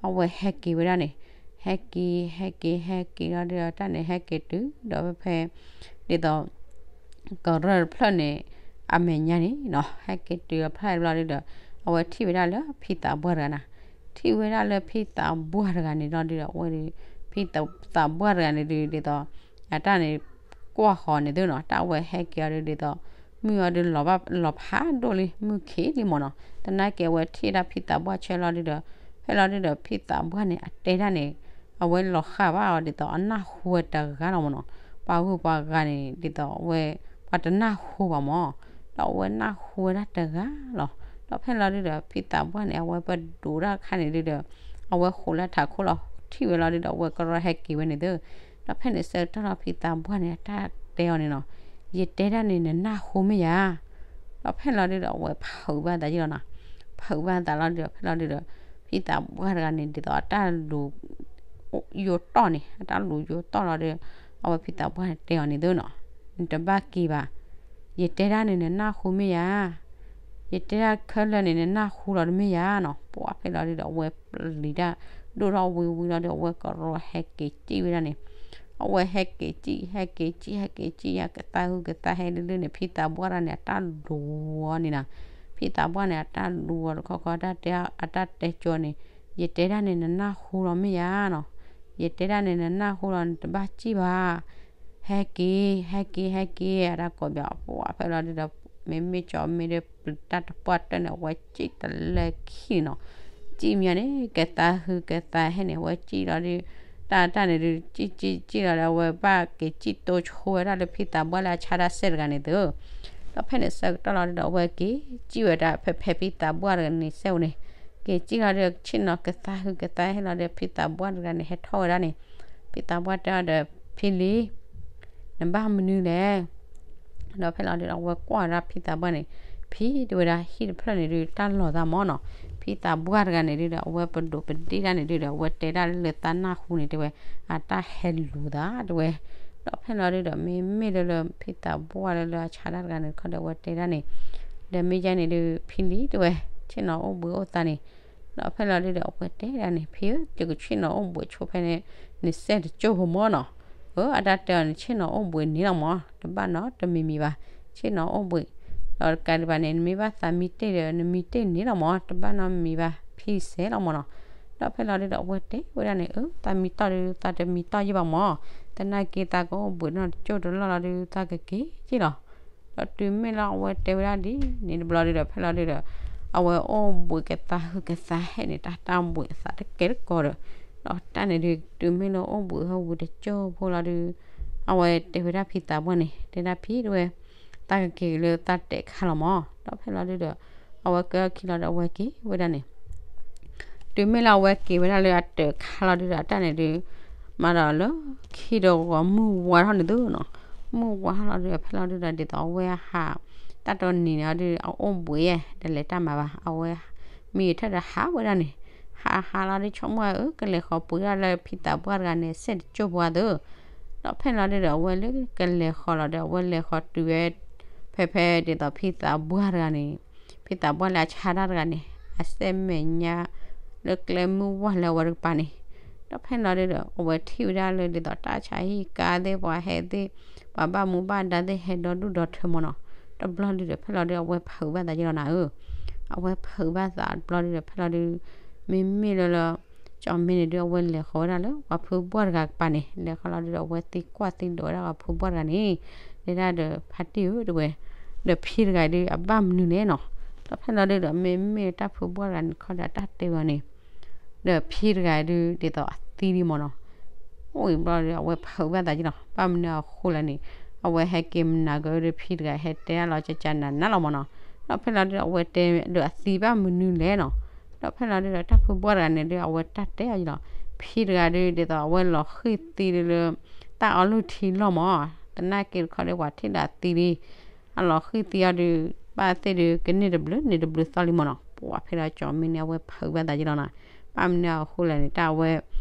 အဝဲဟဲက့ၤဝဲဒၣ်န့ၣ်, ဟဲက့ၤ ဟဲက့ၤ ဟဲက့ၤလီၤဒုဒီး တၢ်န့ၣ်ဟဲက့ၤတုၤဒီးဖဲဖဲ ဒ်သိး ကရၢၢ်တဖျၢၣ်န့ၣ် အမဲာ်ညါန့ၣ်နီၤ ဟဲက့ၤတုၤအဖျၢၣ်တဘျီဒုဒီး အဝဲထံၣ်ဝဲဒၣ်လၢဖံသးပှၢ်တဂၤနၤ, ထံၣ်ဝဲဒၣ်လၢဖံသးပှၢ်တဂၤန့ၣ်လီၤဒုဒီး အဝဲဒု ဖံသးပှၢ်တဂၤန့ၣ်ဒု ဒ်သိး အတၢ်န့ၣ် ကွၢ်ဃီၤန့ၣ်သုနီၤ တၢ်အဝဲဟဲက့ၤအီၤဒု ဒ်သိး မုၢ်အီၤဒုလီၤဘၣ်လီၤဖးဒိၣ်လံ မုၢ်ခံးလံမ့ၢ်နီၤ, သနာ်က့အဝဲထံၣ်ဒၣ်ဖံသးပှၢ်ဆၢလီၤဒုဒီး ဖဲလီၤဒုဒီး ဖံသးပှၢ်န့ၣ် အတဲဒၣ်န့ၣ် အဝဲလီၤဃာ်ဘၣ်အီၤဒ်သိးအနၢ်ဟူဝဲတဂၤလီၤမ့ၢ်နီၤ, ပှၤဂုၤပှၤဂၤန့ၣ် ဒ်သိးအဝဲ ပှၤတနၢ်ဟူဘၣ်မ့ၢ်, ဒီးအဝဲနၢ်ဟူဝဲဒၣ်တဂၤလီၤ, ဒီးဖဲလီၤဒုဒီး ဖံသးပှၢ်န့ၣ် အဝဲပဒိးတၢ်ခါန့ၣ်ဒုဒီး အဝဲဃိးလၢထးခိၣ်လီၤ ထံၣ်ဝဲလီၤဒုဒီး အဝဲကရီဟဲက့ၤဝဲန့ၣ်သု, ဒီးဖဲန့ၣ်ဆၢကတီၢ်လီၤ ဖံသးပှၢ်န့ၣ် အတၢ်တဲအီၤန့ၣ်နီၤ, ယတဲဒၣ်န့ၣ် နနၢ်ဟူမ့ၢ်ယၤ ဒီးဖဲလီၤဒုဒီး အဝဲဖုးဘၣ်သးယ့ၢ်လီၤနီၤ, ဖုးဘၣ်သးလီၤဒုဒီး ဖဲလီၤဒုဒီး ဖံသးပှၢ်တဂၤန့ၣ် ဒ်သိးအတၢ်လူၤ ယိၤတီၢ်န့ၣ် အတၢ်လူၤယိၤတီၢ်လီၤဒု, အဝဲဖံသးပှၢ်န့ၣ်တဲအီၤန့ၣ်သုနီၤ, နတဘၣ်က့ၤဘၣ်, ယတဲဒၣ်န့ၣ် နနၢ်ဟူမ့ၢ်ယၤ ယတဲဒၣ်ခဲလၢာ်န့ၣ် နနၢ်ဟူလီၤတမ့ၢ်ယၤနီၤ, ပှၤဖဲလီၤဒုဒီး အဝဲပျံၤတၢ် ဒိၣ်ထီၣ်ဝံၤဝံၤလီၤဒု အဝဲကရီဟဲက့ၤစံၣ်ဝဲဒၣ်န့ၣ်, အဝဲဟဲက့ၤစံၣ် ဟဲက့ၤစံၣ် ဟဲက့ၤစံၣ်ယၤ ကသါဟုကသါဟဲလၢလၢန့ၣ် ဖံသးပှၢ်တဂၤန့ၣ် အတၢ်လူၤအီၤန့ၣ်နီၤ, ဖံသးပှၢ်န့ၣ် အတၢ်လူၤအီၤတခီခီ အတၢ်တဲ အတၢ်တဲကၠီန့ၣ်, ယတဲဒၣ်န့ၣ် နနၢ်ဟူလီၤမ့ၢ်ယၤနီၤ, ယတဲဒၣ်န့ၣ် နနၢ်ဟူလီၤ နတဘၣ်စံၣ်ဘၣ် ဟဲက့ၤ ဟဲက့ၤ ဟဲက့ၤ အတၢ်ကိးဘၣ်ပှၤဖဲလီၤဒုဒီး မ့မ့ၢ်ကၠီမ့ၢ်ဒီးပျံၤတၢ်တပှၢ်တၢၢ်န့ၣ် အဝဲစံၣ်တလၢခံန့ၣ်နီၤ, စံၣ်မ့ၢ်န့ၣ် ကသါဟုကသါဟဲန့ၣ် အဝဲစံၣ်လီၤဒု တၢ်တၢ်န့ၣ်ဒု စံၣ်စံၣ်စံၣ်လီၤဒီး အဝဲဘၣ်က့ၤစံၣ်တိဆိဝဲဒၣ်လၢဖံသးပှၢ်လၢအဆါတၢ်စဲးတဂၤန့ၣ်သု, ဒီးဖဲန့ၣ်ဆၢကတီၢ်လီၤဒုဒီး အဝဲက့ၤစံၣ်ဝဲဒၣ်ဖဲဖဲဖံသးပှၢ်တဂၤန့ၣ်စဲးဝဲန့ၣ်, က့ၤစံၣ်လီၤဒု ဆ့ၣ်နီၤကသါဟုကသါဟဲလီၤဒီး ဖံသးပှၢ်တဂၤန့ၣ် ဟဲထီၣ်ဝဲဒၣ်န့ၣ်, ဖံသးပှၢ်တဲအီၤဒီး ဖံလံၤ နဘၣ်မနုၤလဲၣ် ဒီးဖဲလီၤဒုဒီး အဝဲကွၢ်ဝဲဒၣ်ဖံသးပှၢ်န့ၣ်, ဖံတဲဝဲဒၣ် ဟံၣ်တဖျၢၣ်န့ၣ်ဒု တၢ်လီၤသးမ့ၢ်နီၤ, ဖံသးပှၢ်တဂၤန့ၣ်ဒုဒီး အဝဲပဒိးပဒ့ၣ်တၢ်န့ၣ်ဒုဒီး အဝဲတဲဒၣ်လၢသးနၢ်ဟူန့ၣ်တဲဝဲ, အတၢ်ဟဲလူၤသးတဲဝဲ, ဒီးဖဲလီၤဒုဒီး မ့မ့ၢ်လၢလၢ ဖံသးပှၢ်လၢလၢအဆါတၢ်တဂၤန့ၣ်တခီဒီး အဝဲတဲဒၣ်န့ၣ်, ဒီးမ့ၢ်ယဲန့ၣ်ဒု ဖံလံၤတဲဝဲ, ဆ့ၣ်နီၤအိၣ်ဘှံးအိၣ်သါန့ၣ်, ဒီးဖဲလီၤဒုဒီး အဝဲတဲဒၣ်န့ၣ် ဖံဧၢ ယကဆ့ၣ်နီၤအိၣ်ဘှံးဆိဖဲန့ၣ် နစဲးတကၠိၢ်ဖိမ့ၢ်နီၤ, အတၢ်တဲအီၤန့ၣ် ဆ့ၣ်နီၤအိၣ်ဘှံးန့ၣ်လီၤမ့ၢ် တဘၣ်နီတမံၤမံၤဘၣ်, ဆ့ၣ်နီၤအိၣ်ဘှံး, ဒီးတကးဒံးဘၣ်န့ၣ် နမ့ၢ်ဘၣ်သးမံတ့ၢ်ဒီး နမံတ့ၢ်န့ၣ်လီၤမ့ၢ် တဘၣ်နီတမံၤဘၣ် ဖံစဲးလီၤမ့ၢ်နီၤ, ဒီးဖဲလီၤဒုဒီး အဝဲတဲဝဲဒၣ်န့ၣ် အၢ သးမံတီၢ်ဒု သးတမံတီၢ်ယံၢ်ဘၣ်မ့ၢ်, သနာ်က့သးကအိၣ်ဘှံးနီတကၠိၢ်တလီၢ်လီၤဒု သးကက့ၤယံၢ်လီၤ ဒီးတုၤမ့ၢ်လၢအဝဲတဲဝဲဒၣ်ဒ်န့ၣ်တဘျီဒုဒီး ဖဲလီၤဒုဒီး အဝဲအိၣ်ဘှံးကသါဟုကသါဟဲန့ၣ် တၢ်တၢ်ဘှံးအသးတကဲတကီးဒီး, ဒီးတၢ်န့ၣ်ဒု တုၤမ့ၢ်လၢအိၣ်ဘှံးဟဲဝံၤတကၠိၢ်ဖိလီၤဒု အဝဲတဲဝဲဒၣ်ဖံသးပှၢ်န့ၣ် တဲဒၣ်ဖံတဲဝဲ, သးကက့ၤလၢသးတၢ်ခါလီၤမ့ၢ်, ဒီးဖဲလီၤဒုဒီး အဝဲကဲထီၣ်ခံလီၤဒီး အဝဲက့ၤဝဲဒၣ်န့ၣ် တုၤမ့ၢ်လၢအဝဲက့ၤဝဲဒၣ်လၢအတၢ်ခါလီၤဒုဒီး အတၢ်န့ၣ်ဒု မၤဒီးလၢခံဒီးဂီၤမုၢ်ဝါထီၣ်န့ၣ်သုနီၤ, မုၢ်ဝါထီၣ်လီၤဒုဒီး ဖဲလီၤဒုဒီး ဒ်သိးအဝဲဟး တၢ်တနံၤန့ၣ်ဒု အအိၣ်ဘှံး တလဲၤတၢ်မၤဘၣ် အဝဲ မံထၢၣ်ဒီးဟးဝဲဒၣ်န့ၣ်, ဟးဟးလီၤဒု ဆိကမိၣ်ဝဲ အၢ ကလဲၤဃီၤပှ့ၤဒၣ်လၢဖံသးပှၢ်တဂၤန့ၣ် စဲးတကၠိၢ်ပှၤသု, ဒီးဖဲလီၤဒုဒီး အဝဲလၢကလဲၤဃီၤလီၤဒီး အဝဲလဲၤဃီၤတုၤဝဲ ဖဲဖဲဒ်သိးဖံသးပှၢ်တဂၤန့ၣ် ဖံသးပှၢ်လၢအဆါတၢ်တဂၤန့ၣ် အစဲးမဲာ်ညါ လၢကျဲမုၢ်ဝါလၢအဝဲတကပၤန့ၣ်, ဒီးဖဲလီၤဒုဒီး အဝဲထံၣ်ဝဲဒၣ်လၢဒ်သိးတၢ်ဆါဟံၣ်ကါသ့ၣ် ပှၤဟဲသ့ၣ် ပှၤဘၣ်မူဘၣ်ဒါသ့ၣ် ဟဲဒီဒူၣ်ဒီထၢမ့ၢ်နီၤ, တဘျီဒုဒီး ဖဲလီၤဒု အဝဲဖုးဘၣ်သးယ့ၢ်လီၤနၤဧၢ, အဝဲဖုးဘၣ်သးတဘျီဒုဒီး ဖဲလီၤဒု မ့မ့ၢ်လၢလၢ ကၠီမ့ၢ်န့ၣ်ဒု အဝဲလဲၤဃီၤဝဲဒၣ်လၢပှၤဖုဘှၢ်တဂၤကပၤန့ၣ် လဲၤဃီၤလီၤဒုဒီး အဝဲသံကွၢ်သံဒိးဝဲဒၣ်ပှၤဖုဘှၢ်တဂၤန့ၣ် တဲဒၣ်ဒီး ဖါတံၢ်ဧၢ တဲဝဲ, ဒီးဖံတဂၤဒု အဘၣ်မနုၤလဲၣ်နီၤ, ဒီးဖဲလီၤဒုဒီး မ့မ့ၢ်တၢ်ဖုဘှၢ်တဂၤန့ၣ်ခီဒီး တၢ်တဲဝဲန့ၣ် ဒီးဖံတဂၤဒု ဒ်သိးအသံလံမ့ၢ်နီၤ, အိၣ်အံၤဘျီဒီး အဝဲဖုးဘၣ်သးယ့ၢ်လီၤ ဘၣ်မနုၤအဃိလဲၣ်န့ၣ်, အဝဲဟဲက့ၤမနၤကဒီး ဖံတဂၤဟဲတဲဒၣ်လီၤ ကကနၤနၤလီၤမ့ၢ်နီၤ, ဒီးဖဲလီၤဒုဒီး အဝဲတဲဒီးအသံဘၣ်မနုၤလဲၣ်နီၤ, ဒီးဖဲလီၤဒုဒီး တၢ်ဖုဘှၢ်တဂၤန့ၣ်ဒု အဝဲတၢ်တဲအီၤယ့ၢ်လီၤ, ဖံတဂၤဒု ဒ်သိးအဝဲလီၤဃံၢ်သံဒုလၢ တၢ်အီလုၢ်ထံလီၢ်မ့ၢ်, သနာ်က့တခီဒီး ပှၤထံၣ်ဒီးအသံလံ အလီၤဃံၢ်သံအီၤဒု ဘၣ်သ့ၣ်ဒု ကန့ၢ်တဘျုးန့ၢ်တဘျုးသီလံမ့ၢ်နီၤ, ပှၤဖဲဒီးကၠီမ့ၢ်န့ၣ် အဝဲဖုးဘၣ်သးယ့ၢ်လီၤနီၤ, ဘၣ်မနုၤအဃိလဲၣ်န့ၣ် တၢ်အဝဲ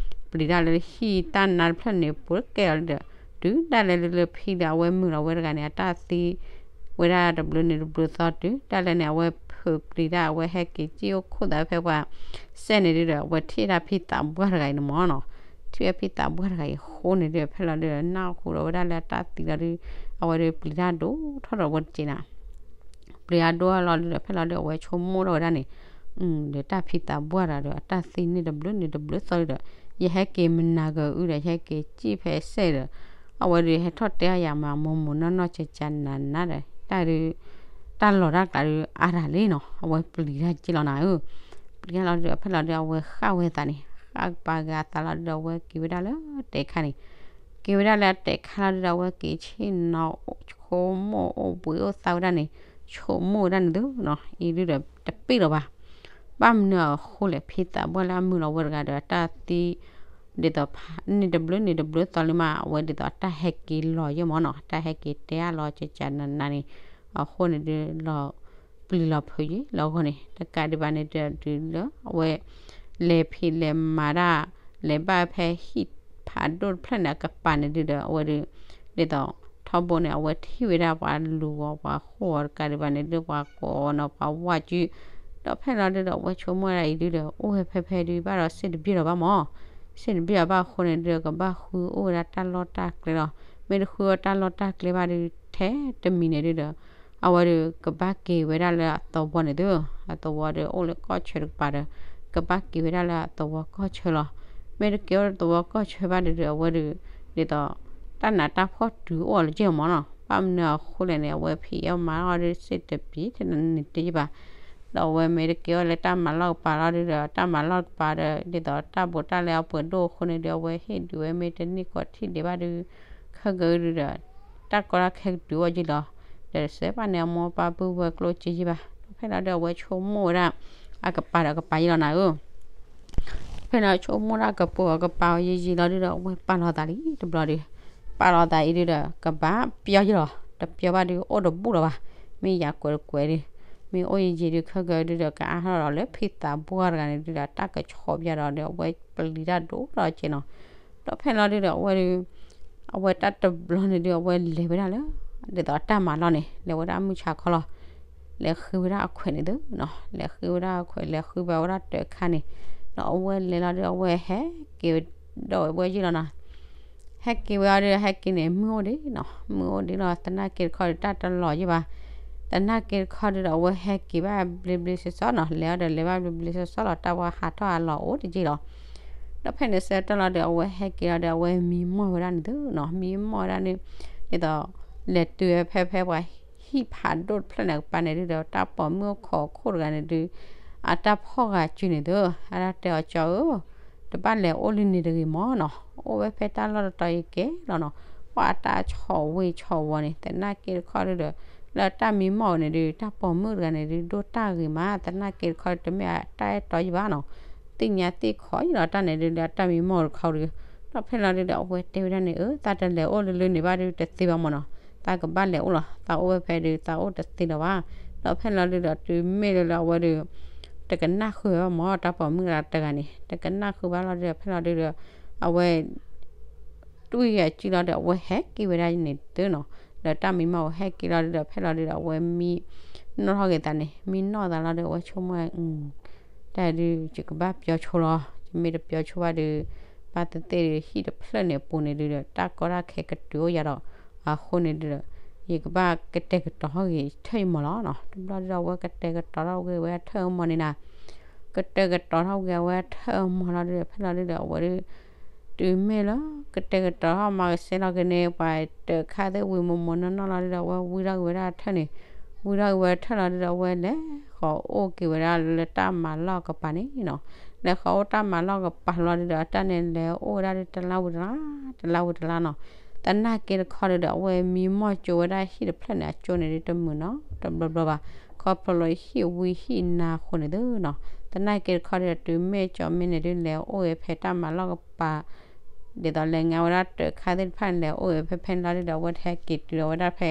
ပျံၤတၢ်လၢဟံၣ်တၢ်နါတဖျၢၣ်န့ၣ် ပူၤတကဲအီၤဒီး တုၤဒၣ်လဲာ်လၢလၢဖံဒီးအဝဲမုာ်လီၤဝဲတဂၤန့ၣ် အတၢ်သံ ဝဲဒၣ်တဘျုးန့ၢ်တဘျုးသီတုၤဒၣ်လဲာ်န့ၣ် အဝဲ ပၢၤပျံၤတၢ် အဝဲဟဲက့ၤစံၣ်အိၣ်ခိၣ်သးဖဲပှၤစဲန့ၣ်ဒုဒီး အဝဲထံၣ်ဒၣ်ဖံသးပှၢ်တဂၤအံၤန့ၣ်မၢ်နီၤ. ထံၣ်ဝဲဖံသးပှၢ်တဂၤအံၤအဃိန့ၣ်ဒုဒီး ဖဲလီၤဒုဒီး နၢ်ဟူဒီးဝဲဒၣ်လၢအတၢ်သံလီၤဒု, အဝဲဒုပျံၤတၢ်ဒိၣ်ထီၣ်ဒီးအဝဲတက့ၢ်နၤ ပျံၤတၢ်ဒိၣ်ထီၣ်လီၤဒုဒီး ဖဲလီၤဒုဒီး အဝဲဆိကမိၣ်ထီၣ်ဝဲဒၣ်န့ၣ်, ဒီးတၢ်ဖံသးပှၢ်တဂၤဒီး အတၢ်သံန့ၢ်တဘျုးန့ၣ်တဘျုးသီဒုဒီး ယဟဲက့ၤမနၤဂၤအုဒီး ယဟဲက့ၤစံၣ်ဖဲစဲဒီး အဝဲဒုးဟဲထီၣ်တဲအီၤယၤမး မိၢ်မိၢ်နီၢ်နီၢ်ကကနၤနၤဒီး တၢ်ဒုး တၢ်လီၤတၢ်ကျးဒုးအါတၢ်လံနီၤ. အဝဲပျံၤတၢ်က့ၢ်လီၤနၤဧၢ, ပျံၤတၢ်လီၤဒုဒီး ဖဲလီၤဒုဒီး အဝဲဃၣ်ဝဲသးန့ၣ် ဃၣ်ကပၤဂၤအသးလီၤဒုဒီး အဝဲက့ၤဝဲဒၣ်လၢတဲာ်ခါန့ၣ်, က့ၤဝဲဒၣ်လၢအတဲာ်ခါလီၤဒုဒီး အဝဲက့ၤဆ့ၣ်နီၤ ဆိကမိၣ်အိၣ်ဘှံးအိၣ်သါဝဲဒၣ်န့ၣ်, ဆိကမိၣ်ဝဲဒၣ်န့ၣ်သုနီၤ အံၤဒုဒီး တပ့ၢ်လီၤဘၣ် ဘၣ်မနုၤအဃိလဲၣ် ဖံသးပှၢ်လၢအမုာ်လီၤဝဲတဂၤဒီး အတၢ်သံ ဒ်သိး န့ၢ်တဘျုးန့ၢ်တဘျုးသီလံမး အဝဲဒ်သိးအတၢ်ဟဲက့ၤလီၤယဲၢ်မၢ်နီၤ တၢ်ဟဲက့ၤတဲအါလီၤကကနၤနၤန့ၣ် အဃိန့ၣ်ဒုးလီၤ ပျံၤလီၤဖုးယံၤလီၤအဂီၢ်န့ၣ် တကးဒံးဘၣ်န့ၣ်ဒုးလၢအဝဲ လဲၤဖံးလဲၤမၤတၢ် လဲၤဘၣ်ဖဲဟံၣ်ဖးဒိၣ်တဖျၢၣ်န့ၣ် အကပၤန့ၣ်ဒုဒီး အဝဲဒုး ဒ်သိးထီဘိန့ၣ် အဝဲထံၣ်ဝဲဒၣ်ပှၤလူၤအီၤ ပှၤဃိၣ်အီၤတကးဒံးဘၣ်န့ၣ်ဒုး ပှၤကိးအီၤနီၤ ပှၤဝါစု ဒီးဖဲလီၤဒုဒီး အဝဲဆိကမိၣ်ဒၣ်အံၤဒုဒီး အိၣ်ဝဲဖဲဖဲဒုး ဘၣ်ဒီးစ့ၣ်တဘ့ၣ်လီၤဘၣ်မၢ်, စ့ၣ်တဘ့ၣ်အဘၣ်အဃိန့ၣ်ဒုး ကဘၣ်ဃုအိၣ်ဝဲဒၣ်တၢ်လီၢ်တၢ်ကျဲလီၤ. မ့ၢ်တဃုအိၣ်တၢ်လီၢ်တၢ်ကျဲဘၣ်ဒုး ထဲတမံၤန့ၣ်ဒုဒီး အဝဲဒုးကဘၣ်က့ၤဝဲဒၣ်လၢအသဝီန့ၣ်သု, အသဝီဒုးအိၣ်လၢကီၢ်ဆၢတကပၤဒီး ကဘၣ်က့ၤဝဲဒၣ်လၢအသဝီကီၢ်ဆၢလီၤ. မ့ၢ်တက့ၤအိၣ်သဝီကီၢ်ဆၢဘၣ်ဒုဒီး အဝဲဒုး ဒ်သိး တၢ်နးတၢ်ဖှီၣ်တုၤအိၣ်အီၤလၢက့ၢ်မၢ်နီၤ ဘၣ်မနုၤအဃိလဲၣ်န့ၣ် အဝဲဖံးအီၣ်မၤအီၣ်ဒုးစ့ၣ်တပံၤထဲန့ၣ်တယံာ်ဘၣ် ဒီးအဝဲမ့ၢ်တက့ၤအိၣ်လၢတၢ်မၤလီၢ်ကပၤလီၤဒုဒီး တၢ်မၤလီၢ်ကပၤဒီး ဒ်သိးတၢ်ဘူးတၢ်လဲအပှဲၤဒိၣ်အဃိန့ၣ်ဒုး အဝဲဟ့ၣ်ဒုးဝဲမ့ၢ်တန့ၢ်ကီးထံၣ်ဒံးဘၣ်ဒုး ခဲကဒုဒီး တၢ်ကီတၢ်ခဲကတုၤအိၣ်က့ၢ်လီၤ. ဒီးစဲးဘၣ်န့ၣ် အမိၢ်ပၢ်ပုၢ်ဝဲၢ်ကျိၣ်စ့ယံာ်ဘၣ် ဒီးဖဲလီၤဒုး အဝဲဆိကမိၣ်ဝဲဒၣ် အကပၤဒီးအကပၤယံာ်လီၤနၤဧၢ ဖဲန့ၣ်ဆိကမိၣ်ဒၣ်ကပၤအီၤကပၤအီၤယံာ်ယံာ်လီၤဒုဒီး အဝဲပာ်လီၤသးလံတဘျီဒုး, ပာ်လီၤသးအံၤဒုဒီး ကဘၣ်ပျီယံာ်လီၤ, တပျီဘၣ်ဒုး အိၣ်တဘူၣ်လီၤဘၣ်, မ့ၢ်ယၤကွဲးတကွဲးဒုး, မ့ၢ်အိၣ်ယံာ်ယံာ်ဒုး ခဲကဒုဒီး ကအါထီၣ်ဒီးလၢဖံသးပှၢ်တဂၤန့ၣ်ဒုဒီး တၢ်ကဆီးပျီဒီး အဝဲပျံၤတၢ်ဒိၣ်ထီၣ်က့ၢ်နီၤ, ဒီးဖဲလီၤဒုဒီး အဝဲဒုး အဝဲတၢ်တဘျီန့ၣ်ဒုး အဝဲလဲၤဝဲဒၣ်လၢ ဒ်သိးအတၢ်မၤလီၢ်န့ၣ် လဲၤဝဲဒၣ်မုၢ်ဆါခီလီၤ, လဲၤဃ့ဝဲဒၣ်အခွဲးန့ၣ်သုနီၤ, လဲၤဃ့ဝဲဒၣ်အခွဲး လဲၤဃ့ဘၣ်ဝဲဒၣ်တၢ်ခါန့ၣ်, ဒီးအဝဲလဲၤလီၤဒုး အဝဲဟဲက့ၤဒီးဝဲယံာ်လီၤနီၤ, ဟဲက့ၤဝဲအီၤဒုး ဟဲက့ၤန့ၣ် မုၢ်အိၣ်ဒံးနီၤ, မုၢ်အိၣ်ဒံးလီၤ သနာ်က့တခီဒီး တၢ်တလီၤယံာ်ဘၣ်, သနာ်က့တခီဒုးဒီး အဝဲဟဲက့ၤဘၣ်ဘျ့ဘျ့ဆှီဆှီနီၤ, လဲၤအီၤဒီးလဲၤဘၣ်ဘျ့ဘျ့ဆှီဆှီလီၤ, တၢ်ဝဲဟးထီၣ်အလီၤအိၣ်တယံာ်လီၤ, ဒီးဖဲန့ၣ်ဆၢကတီၢ်လီၤဒီး အဝဲဟဲက့ၤလီၤဒီး အဝဲမံမီၢ်ဝဲဒၣ်န့ၣ်သုနီၤ, မံမီၢ်ဝဲဒၣ်န့ၣ် ဒ်သိး လဲၤတုၤဝဲဖဲဖဲပှၤဟံၣ်ဖးဒိၣ်တဖျၢၣ်န့ၣ် ကပၤန့ၣ်ဒုဒီး တၢ်ပိာ်မုၣ်အိၣ်ခိးခိၣ်တဂၤန့ၣ်ဒုး အတၢ်ဖီၣ်ဂၤစုန့ၣ်သု, အတၢ်တဲအီၤ ကၠီဧၢ တဘၣ်လဲၤအိၣ်လၢန့ၣ်တဂ့ၤမၢ်နီၤ, အိၣ်ဝဲဖဲတၢ်လီၢ်တတီၤအံၤကဲလီၤနီၤ, ပှၤအတၢ်ဆီၣ်ဝ့ၤဆီၣ်ဝီၤန့ၣ် သနာ်က့တခီဒုဒီး လၢတၢ်မံမီၢ်ဝဲန့ၣ်ဒုး တၢ်ပိာ်မုၣ်တဂၤန့ၣ်ဒုး ဒိၣ်တၢ်ဂ့ၤမး သနာ်က့တခီဒုး တမ့ၢ်အတၢ်အဲၣ်တီယံာ်ဘၣ်နီၤ, သ့ၣ်ညါသ့ၣ်ခီယံာ်လီၤတၢ်န့ၣ်ဒုး လၢတၢ်မံမီၢ်တခီဒုး, ဒီးဖဲလီၤဒုဒီး အဝဲတဲဝဲဒၣ်န့ၣ် အၢ သးတလဲၤအိၣ်လၢလၢန့ၣ်ဘၣ်ဒုး တသ့ဘၣ်မၢ်နီၤ, သးကဘၣ်လဲၤအိၣ်လီၤ, သးအိၣ်ဝဲဖဲဒုး သးအိၣ်တသ့လၢၤဘၣ်, ဒီးဖဲလီၤဒုဒီး တုၤမ့ၢ်လၢလၢအဝဲဒုး တကနၣ်ဃုာ်ဝဲဘၣ်မၢ် တၢ်ပိာ်မုၣ်တဂၤန့ၣ် တကနၣ်ဃုာ်ဘၣ်လီၤဒုဒီး ဖဲလီၤဒုဒီး အဝဲ တွံၢ်ဂၤစုလီၤဒီး အဝဲဟဲက့ၤဝဲဒၣ်န့ၣ်သုနီၤ, ဒီးတၢ်မံမီၢ်ဝဲဟဲက့ၤလီၤဒုဒီး ဖဲလီၤဒုဒီး အဝဲမံနီၣ်ထီၣ်က့ၤသးန့ၣ် မံနီၣ်သးလီၤဒီး အဝဲဆိကမိၣ် တၢ်ဒုး ယကဘၣ်ပျီဆိလီၤ, ယမ့ၢ်တပျီဆိဘၣ်ဒုး ဘၣ်သ့ၣ်သ့ၣ်ဒုး ဟံၣ်တဖျၢၣ်န့ၣ်အပူၤန့ၣ်ဒုဒီး တၢ်ကီတၢ်ခဲကတုၤအိၣ်ယၤဒီး အဃိန့ၣ်ဒုဒီး ယကဘၣ်ကတဲာ်ကတီၤထီၣ်က့ၤထၢၣ်ယမီၢ်လီၤနီၤ, တဘျီဒုဒီး အဝဲကတဲာ်ကတီၤထီၣ်က့ၤဝဲထၢၣ်မီၢ်န့ၣ်နၤ ကတဲာ်ကတီၤထီၣ်က့ၤအဝဲထၢၣ်မီၢ်လီၤဒုဒီး ဖဲလီၤဒုဒီး အဝဲဒုး တုၤမ့ၢ်လၢ ကတဲာ်ကတီၤထီၣ်မၤကဆှဲလီၤက့ၤန့ၣ် ပှၤတၢ်ခါသ့ၣ်ဝံၤမိၢ်မိၢ်နီၢ်နီၢ်လီၤဒုဒီး အဝဲဝံထီၣ်က့ၤဝဲဒၣ်ထၢၣ်န့ၣ်, ဝံထီၣ်က့ၤဝဲထၢၣ်လီၤဒုဒီး အဝဲလဲၤဃီၤအိၣ်က့ၤဝဲဒၣ်လၢတၢ်မၤလီၢ်ကပၤန့ၣ်နီၤ, လဲၤဃီၤအိၣ်တၢ်မၤလီၢ်ကပၤလီၤဒုဒီး တၢ်န့ၣ်လဲၤအိၣ်ဝဲဒၣ်ဒုးတလါဝံၤတလါ, တလါဝံၤတလါနီၤ, သနာ်က့တခီဒုဒီး အဝဲမံမီၢ်ကၠိဝဲဒၣ်ဟံၣ်တဖျၢၣ်န့ၣ် အကၠိန့ၣ်ဒုတမုာ်နီတဘျီဘျီဘၣ်, ခီဖျိလၢဟံၣ်ဝံဟံၣ်နါအဃိန့ၣ်သုနီၤ, သနာ်က့တခီဒုဒီး တုၤမ့ၢ်ကၠီမ့ၢ်န့ၣ်ဒု လဲၤအိၣ်ဝဲဖဲတၢ်မၤလီၢ်ကပၤ ဒ်သိးလဲၤငါဝဲဒၣ်တၢ်ခါသ့ၣ်တဖၣ်န့ၣ် လဲၤအိၣ်ဝဲဖဲဖဲန့ၣ်လီၤဒုဒီး အဝဲတဟဲက့ၤတုၤလီၤဝဲဒၣ်ဖဲ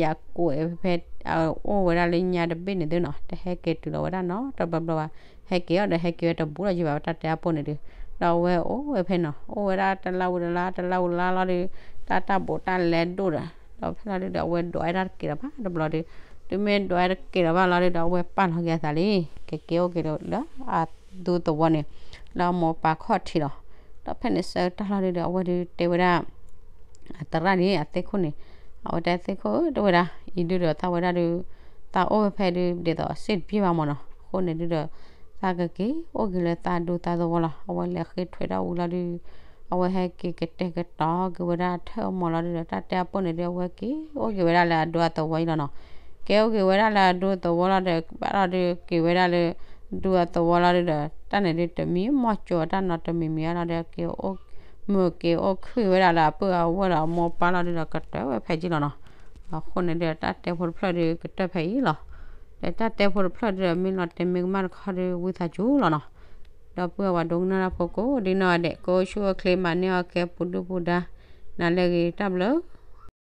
ယၤကိးဝဲဖဲ အိၣ်ဝဲဒၣ်လၢညါတဘ့ၣ်န့ၣ်သုနီၤ, တဟဲက့ၤတုၤလီၤဝဲဒၣ်နီတဘျီဘျီဘၣ်, ဟဲက့ၤအီၤဒီးဟဲက့ၤဝဲတဘူးလီၤယံၤဘၣ် ဝဲတၢ်တဲအပိၢ်န့ၣ်ဒု, ဒီးအဝဲအိၣ်ဝဲဖဲနီၤ အိၣ်ဝဲဒၣ်တလါဝံၤတလါ တလါဝံၤတလါလီၤဒု တၢ်တၢ်ဘူးတၢ်လဲဒိၣ်ဒီး ဒီးဖဲလီၤဒုဒီး အဝဲဒိးဝဲဒၣ်တက့ၤလီၤဘၣ်တဘျီဒု တုၤမ့ၢ်ဒွးတက့ၤလီၤဘၣ်လီၤဒုဒီး အဝဲပာ်လီၤက့ၤအသးလံ, ကက့ၤအိၣ်က့ၤဒီးအဒူသဝီန့ၣ် လၢအမိၢ်ပၢ်ခီၣ်ထံးလီၤ. ဒီးဖဲန့ၣ်ဆၢကတီၢ်လီၤဒုဒီး အဝဲဒုတဲဝဲဒၣ် အသရၣ်န့ၣ် အသ့ၣ်ခိၣ်န့ၣ်, အဝဲတဲသ့ၣ်ခိၣ်ဧၢ တဲဝဲဒၣ်, အံၤဒုဒီးသးဝဲဒၣ်ဒု သးအိၣ်ဝဲဖဲဒု ဒ်သိးစ့ၣ်တပျ့ၢ်ဘၣ်မၢ်နီၤ. အဃိန့ၣ်ဒုဒီး သးကက့ၤအိၣ်က့ၤလၢသးဒူသးသဝီလီၤ. အဝဲလဲၤဃ့ထွဲဒၣ်ဝံၤလီၤဒု အဝဲဟဲက့ၤကတဲာ်ကတီၤက့ၤဝဲဒၣ်ထၢၣ်မီၤလီၤဒုဒီး တၢ်တဲအပိၢ်န့ၣ်ဒု အဝဲက့ၤအိၣ်က့ၤဝဲဒၣ်လၢအဒူအသဝီအံၤလီၤနီၤ. က့ၤအိၣ်က့ၤဝဲဒၣ်လၢအဒူသဝီလီၤဒီး ဘၣ်လီၤဒုက့ၤဝဲဒၣ်လၢ ဒူအသဝီလီၤဒုဒီး တၢ်န့ၣ်ဒုတမံၤမီၢ်ကၠိတၢ်နီတမံၤမံၤအါလီၤဒီး က့ၤအိၣ် မုာ်က့ၤအိၣ်ခုၣ်ဝဲဒၣ်လၢအပုၢ်အဝဲၢ်ဒီးအမိၢ်ပၢ်လီၤဒုဒီး ကတၢၢ်ဝဲဖဲက့ၤလီၤနီၤ. အဃိန့ၣ်ဒု တၢ်တဲဖိတဖျၢၣ်ဒုကတၢၢ်ဖဲအံၤလီၤ. ဒီးတၢ်တဲဖိတဖျၢၣ်ဒုဒီး မ့ၢ်လီၤတဲာ်မ့ၢ်ကမၣ်တခီဒု ဝံသးစူၤလီၤနီၤ. ဒီပုၢ်ဝဲၢ်ဒိကနၣ်တၢ်ဖိကိးဒ်နီၢ်ဂၤဒဲး ကအိၣ်ဆူၣ်အိၣ်ချ့ မၤန့ၢ်အီၣ်ကဲပူၤဒုၣ်ပူၤဒါ နၤလၢအဂ့ၤ တၢ်ဘျုး